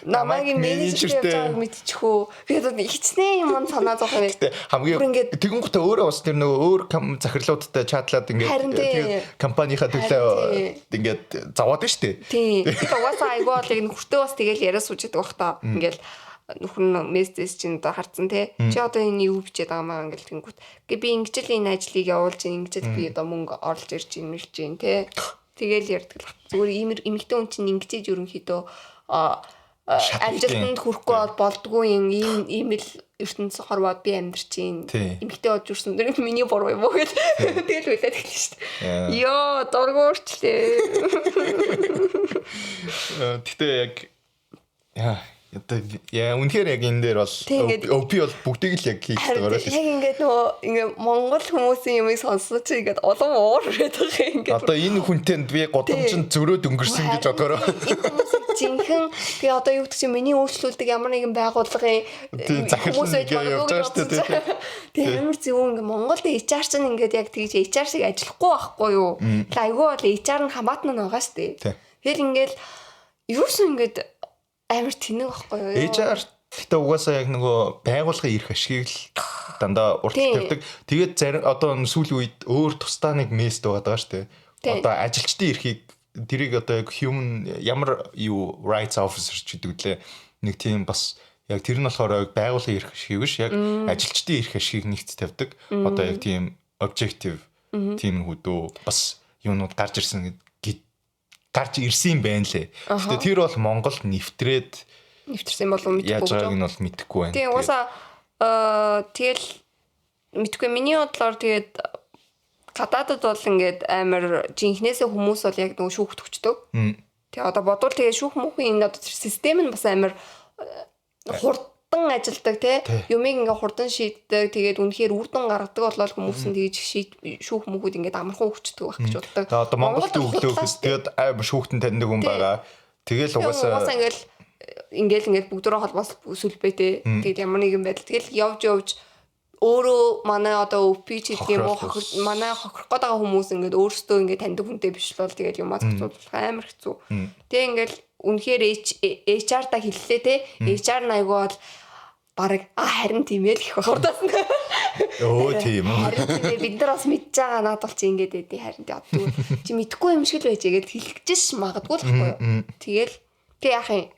намайг менежертэй явж байгааг мэдчихвөө. Тэгээд хичнээн юм санаа зовх юм. Гэтэ хамгийн тэгэн гутаа өөрөө бас тэр нөгөө өөр захирлуудтай чатлаад ингээд тэгээд компанийнхаа төлөө ингээд зовоод нь штэ. Тийм. Тэгээд угаасаа айгүй бол яг нөхөртөө бас тэгэл яриа сууж идэг бах та. Ингээд нөхөр нь мессеж чинь одоо харцсан те. Чи одоо энэ юу бичээд байгаа маа ингээл тэнгүүт. Гэ би ингэж л энэ ажлыг явуулж ингэж л би одоо мөнгө орлож ирж ийн мэрч ийн те. Тэгэл ярьдаг л. Зүгээр ийм эмэгтэй хүн чинь ингэж ерөнхийдөө амжилтанд хүрэхгүй бол болдгоо юм ийм ийм л ертөнц хорвоод би амьдарч ийн. Эмэгтэй болж үрсэн тэр миний буруу юм уу гэл тэгэл үлээд эхэлнэ шүү дээ. Йоо, дургу өөрчлөө. Гэтэ яг яа Одоо яа үнэхээр яг энэ дээр бол OP бол бүгдийг л яг хийх хэрэгтэй л. Яг ингээд нөгөө ингээд Монгол хүмүүсийн юмыг сонссон чи ингээд улам уур хүрээд байгаа юм ингээд. Одоо энэ хүнтэй би гудамжинд зөрөөд өнгөрсөн гэж бодгороо. Энэ хүмүүсийг жинхэнэ би одоо юу гэдэг чинь миний үйлчлүүлдэг ямар нэгэн байгууллагын хүмүүс байж явж байгаа шүү дээ. Тэгээ амар зөв ингээд Монголд HR чинь ингээд яг тэгж HR шиг ажиллахгүй байхгүй юу? Тэгээ айгүй бол HR нь хамаатан нь байгаа шүү дээ. Тэгэл ингээд юусэн ингээд амар тэнэг байхгүй юу? HR гэтээ угаасаа яг нөгөө байгууллагын эрх ашигыг л дандаа уртл тавьдаг. Тэгээд зарим одоо сүүлийн үед өөр тусдаа нэг мест байгаа даа шүү дээ. Одоо ажилчдын эрхийг тэрийг одоо яг human ямар юу rights officer ч гэдэг лээ. Нэг тийм бас яг тэр нь болохоор байгууллагын эрх ашигыг биш яг ажилчдын эрх ашигыг нэгт тавьдаг. Одоо яг тийм objective тийм хүүдөө бас юунууд гарч ирсэн гарч ирсэн юм байна лээ. Гэтэ тэр бол Монголд нэвтрээд нэвтэрсэн болов мэдэхгүй. Яаж байгааг нь бол мэдэхгүй байна. Тийм угаасаа тэгэл мэдэхгүй миний бодлоор тэгээд гадаадад бол ингээд амар жинхнээсээ хүмүүс бол яг нөгөө шүүхт өгчдөг. Тэгээ одоо бодвол тэгээ шүүх мөнхийн энэ одоо тэр систем нь бас амар хурдан ажилдаг тий. Юмыг ингээ хурдан шийддэг. Тэгээд үнэхээр үр дүн гаргадаг болол хүмүүс нь тэгж шүүх мөнхүүд ингээд амархан өгчдөг байх гэж боддог. Одоо Монголд өглөө тэгээд амар шүүхтэн таньдаг хүн байгаа. Тэгэл угаасаа ингээл ингээл ингээд бүгдөө холбоос сүлбээ тий. Тэгээд ямар нэгэн байдал тэгэл явж явж өөрөө манай одоо OP ч гэдэг юм уу манай хохирох гээд байгаа хүмүүс ингээд өөрсдөө ингээд таньдаг хүнтэй биш л бол тэгэл юмаа зохицуулах амар хэцүү. Тэгээ ингээд үнэхээр HR та хэллээ те. HR айгүй бол бараг харин тийм ээ л гэх хурдаас нь. Өө тийм үү. Харин тийм ээ бид нар бас мэдж байгаа наад бол чи ингээд байдیں۔ Харин тий одоо чи мэдхгүй юм шиг л байж гээд хэлчихэж магадгүй л байхгүй юу. Тэгэл тэг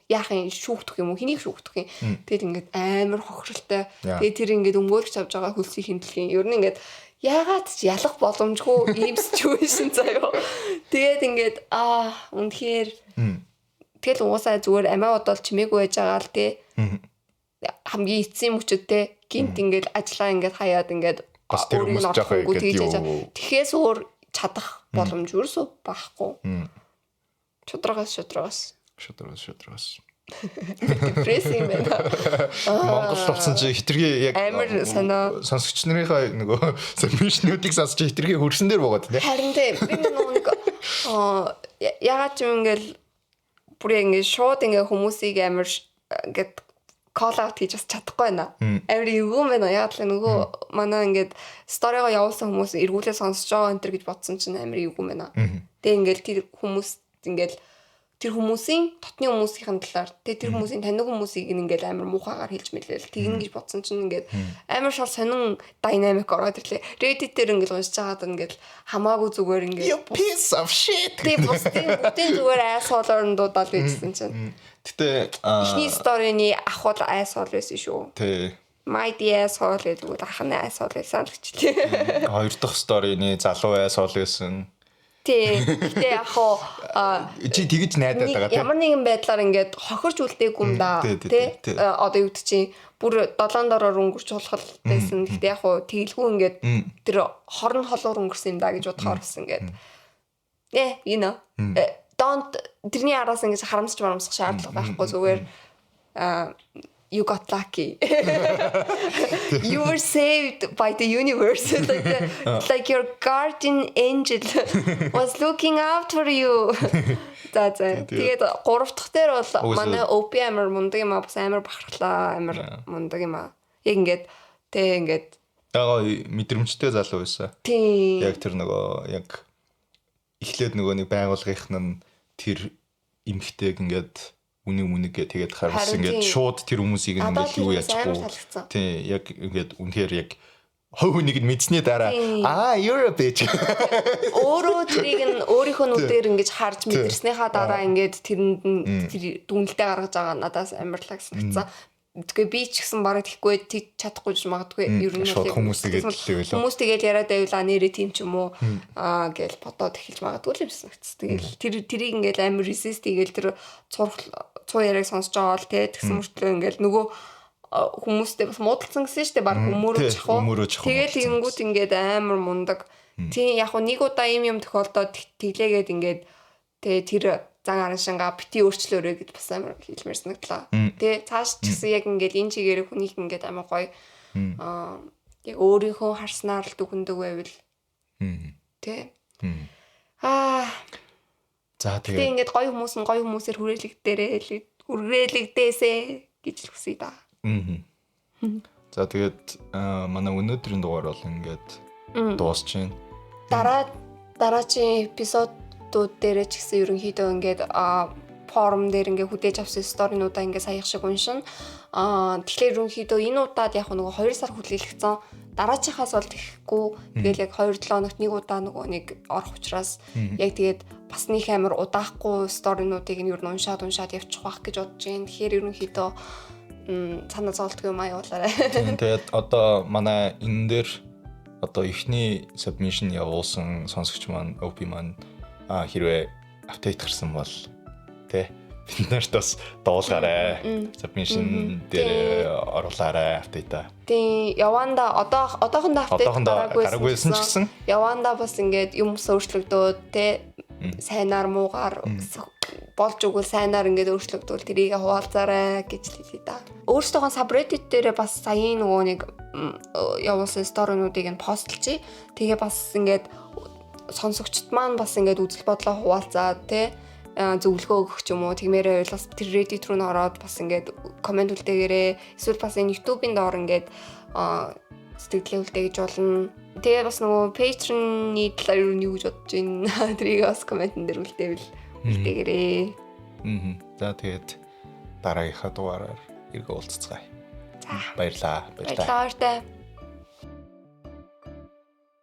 яах юм шүүхтэх юм уу хэнийг шүүхтэх юм. Тэгэл ингээд амар хохиролтой. Тэгээ тэр ингээд өмгөөлж авч байгаа хөлсийг хэмтлэх юм. Ер нь ингээд яагаад ч ялах боломжгүй ийм situation заяо. Тэгээд ингээд үнэхээр тэгэл угаасаа зүгээр амиа бодол чимээгүй байж байгаа л тий. Хамгийн эцсийн мөчөд те гинт ингээд ажиллаа ингээд хаяад ингээд бас тэр хүмүүс жоох ингээд юу. Тэгэхээс өөр чадах боломж ерөөсөө байхгүй. Шударгаас. Депресс юм байна. Монгол болсон чи хитрхи яг амар санаа сонсогч нарынхаа нөгөө submission-уудыг сонсч хитрхи хөрсөн дээр буугаад тий. Харин тий би нэг ягаад ч юм ингээл бүр ингээд шууд ингээд хүмүүсийг амар ингээд call out хийж бас чадахгүй байна. Амар эвгүй байна. Яг л нөгөө манай ингээд story-го явуулсан хүмүүс эргүүлээ сонсож байгаа энэ төр гэж бодсон чинь амар эвгүй байна. Тэгээ ингээд тэр хүмүүс ингээд тэр хүмүүсийн дотны хүмүүсийн талаар тэгээ тэр хүмүүсийн таниг хүмүүсийг ингээд амар муухайгаар хэлж мэлээл тэгнэ гэж бодсон чинь ингээд амар шал сонин динамик ороод ирлээ. Reddit дээр ингээд уншиж байгаад ингээд хамаагүй зүгээр ингээд you piece of shit. Тэгээ бусдын бүгдийн зүгээр asshole-оор нь дуудаал байжсэн чинь. Гэтэ эхний story-ны ах бол asshole байсан шүү. Тий. My dear asshole гэдэг ах нь asshole байсан л гэчлээ. Хоёр дахь story-ны залуу asshole байсан. Тий. Гэтэ яг хуу чи тэгэж найдаад байгаа тийм. Ямар нэгэн байдлаар ингээд хохирч үлдээгүй юм да. Тий. Одоо юу гэдэг чинь бүр долоон дороор өнгөрч болох байсан. Гэтэ яг хуу тэгэлгүй ингээд тэр хорн холуур өнгөрсөн юм да гэж бодохоор бас ингээд don't, тэрний араас ингэж харамсч марамсах шаардлага байхгүй, зүгээр you got lucky. You were saved by the universe. Like your guardian angel was looking out for you. За. Тэгээд гурав дахь дээр бол манай OP амар мундаг юм а, бас амар бахархлаа, амар мундаг юм а. Яг ингээд тэ ингээд Яг мэдрэмжтэй залуу байсан. Тийм. Яг тэр нөгөө яг эхлээд нөгөө нэг байгуулгынх нь тэр эмхтэйг ингээд үнийг мүнийг тэгээд харуулсан, ингээд шууд тэр хүмүүсийг ингээд юу яахгүй. Тийм, яг ингээд үнэхээр яг хувь хүнийг нь мэдсэний дараа "Аа, you're a bitch." Өөрөө тэрийг нь өөрийнхөө нүдээр ингэж харж мэдэрснийхаа дараа ингээд тэрэнд нь тэр дүгнэлтээ гаргаж байгаа надаас амар лаг санагдсан. Тэгээ би ч гэсэн бараг тэгэхгүй тэг чадахгүй ч магадгүй ер нь шууд хүмүүс тэгээд л хүмүүс тэгээд яриад байвал а нэрээ тийм ч юм уу аа гэж бодоод эхэлж магадгүй л юм санагдсан. Тэгэл тэр тэрийг ингээд амар resist хийгээл тэр цурх цуу яриаг сонсож байгаа л те, тэгсэн мөртлөө ингээд нөгөө хүмүүстэй бас муудалцсан гэсэн шүү дээ, баг өмөрөөж ах уу. Тэгэл тэгэнгүүт ингээд амар мундаг. Тийм, яг нэг удаа ийм юм тохиолдоод тэглээгээд ингээд тэгээ тэр зан араншингаа бити өөрчлөөрэй гэж бас амар хэлмээр санагдлаа. Тэ цааш ч гэсэн яг ингээд энэ чигээр хүнийг ингээд амар гоё яг өөрийнхөө харснаар л дүгндэг байвал тэ. Аа За, тэгээд ингээд гоё хүмүүс нь гоё хүмүүсээр хүрээлэгдээрээ л хүрээлэгдээсэ гэж л хүсье да. За, тэгээд манай өнөөдрийн дугаар бол ингээд дуусч байна. Дараагийн эпизодууд дээр ч гэсэн ерөнхийдөө ингээд form дээр ингээ хүлээж авсан story нуудаа ингээ саях шиг уншина. Тэгэхээр ерөнхийдөө энэ удаад яг нөгөө 2 сар хүлээлгцэн, дараачихаас бол тэхгүй. Тэгэл яг 2-7 хоногт нэг удаа нөгөө нэг орох учраас яг тэгээд бас нэг амар удаахгүй story нуудыг нь ер нь уншаад уншаад явчих байх гэж бодож байна. Тэгэхээр ерөнхийдөө цаанаа зоолтгүй юм аюулаарай. Тэгээд одоо манай энэ дээр одоо эхний submission явуулсан сонсогч маань, OP маань хэрвээ update гарсан бол тэ бид нарт бас дуулгаарай. Submission дээр оруулаарай update аа. Тийм, яванда одоо одоохондоо update гараагүйсэн ч гэсэн яванда бас ингээд юм өөрчлөгдөөд тэ сайнаар муугаар болж өгвөл сайнаар ингээд өөрчлөгдвөл тэрийг хуваалцаарай гэж хэлье да. Өөрсдийнхөө subreddit дээрээ бас саяын нөгөө нэг явуулсан story нуудыг нь post лчих. Тэгээ бас ингээд сонсогчд маань бас ингээд үзэл бодлоо хуваалцаад тэ зөвлөгөө өгөх ч юм уу тэгмээрээ байвал бас тэр Reddit руу н ороод бас ингээд comment үлдээгээрээ, эсвэл бас энэ YouTube-ийн доор ингээд сэтгэлээ үлдээ гэж болно. Тэгээ бас нөгөө Patreon-ы талаар юу юу гэж бодож байна? Тэрийг бас comment эн дээр үлдээвэл үлдээгээрээ. Аа. За, тэгээд дараагийнхаа дугаараар эргээ уулзацгаая. За. Баярлаа. Баярлалаа. Баярлалаа.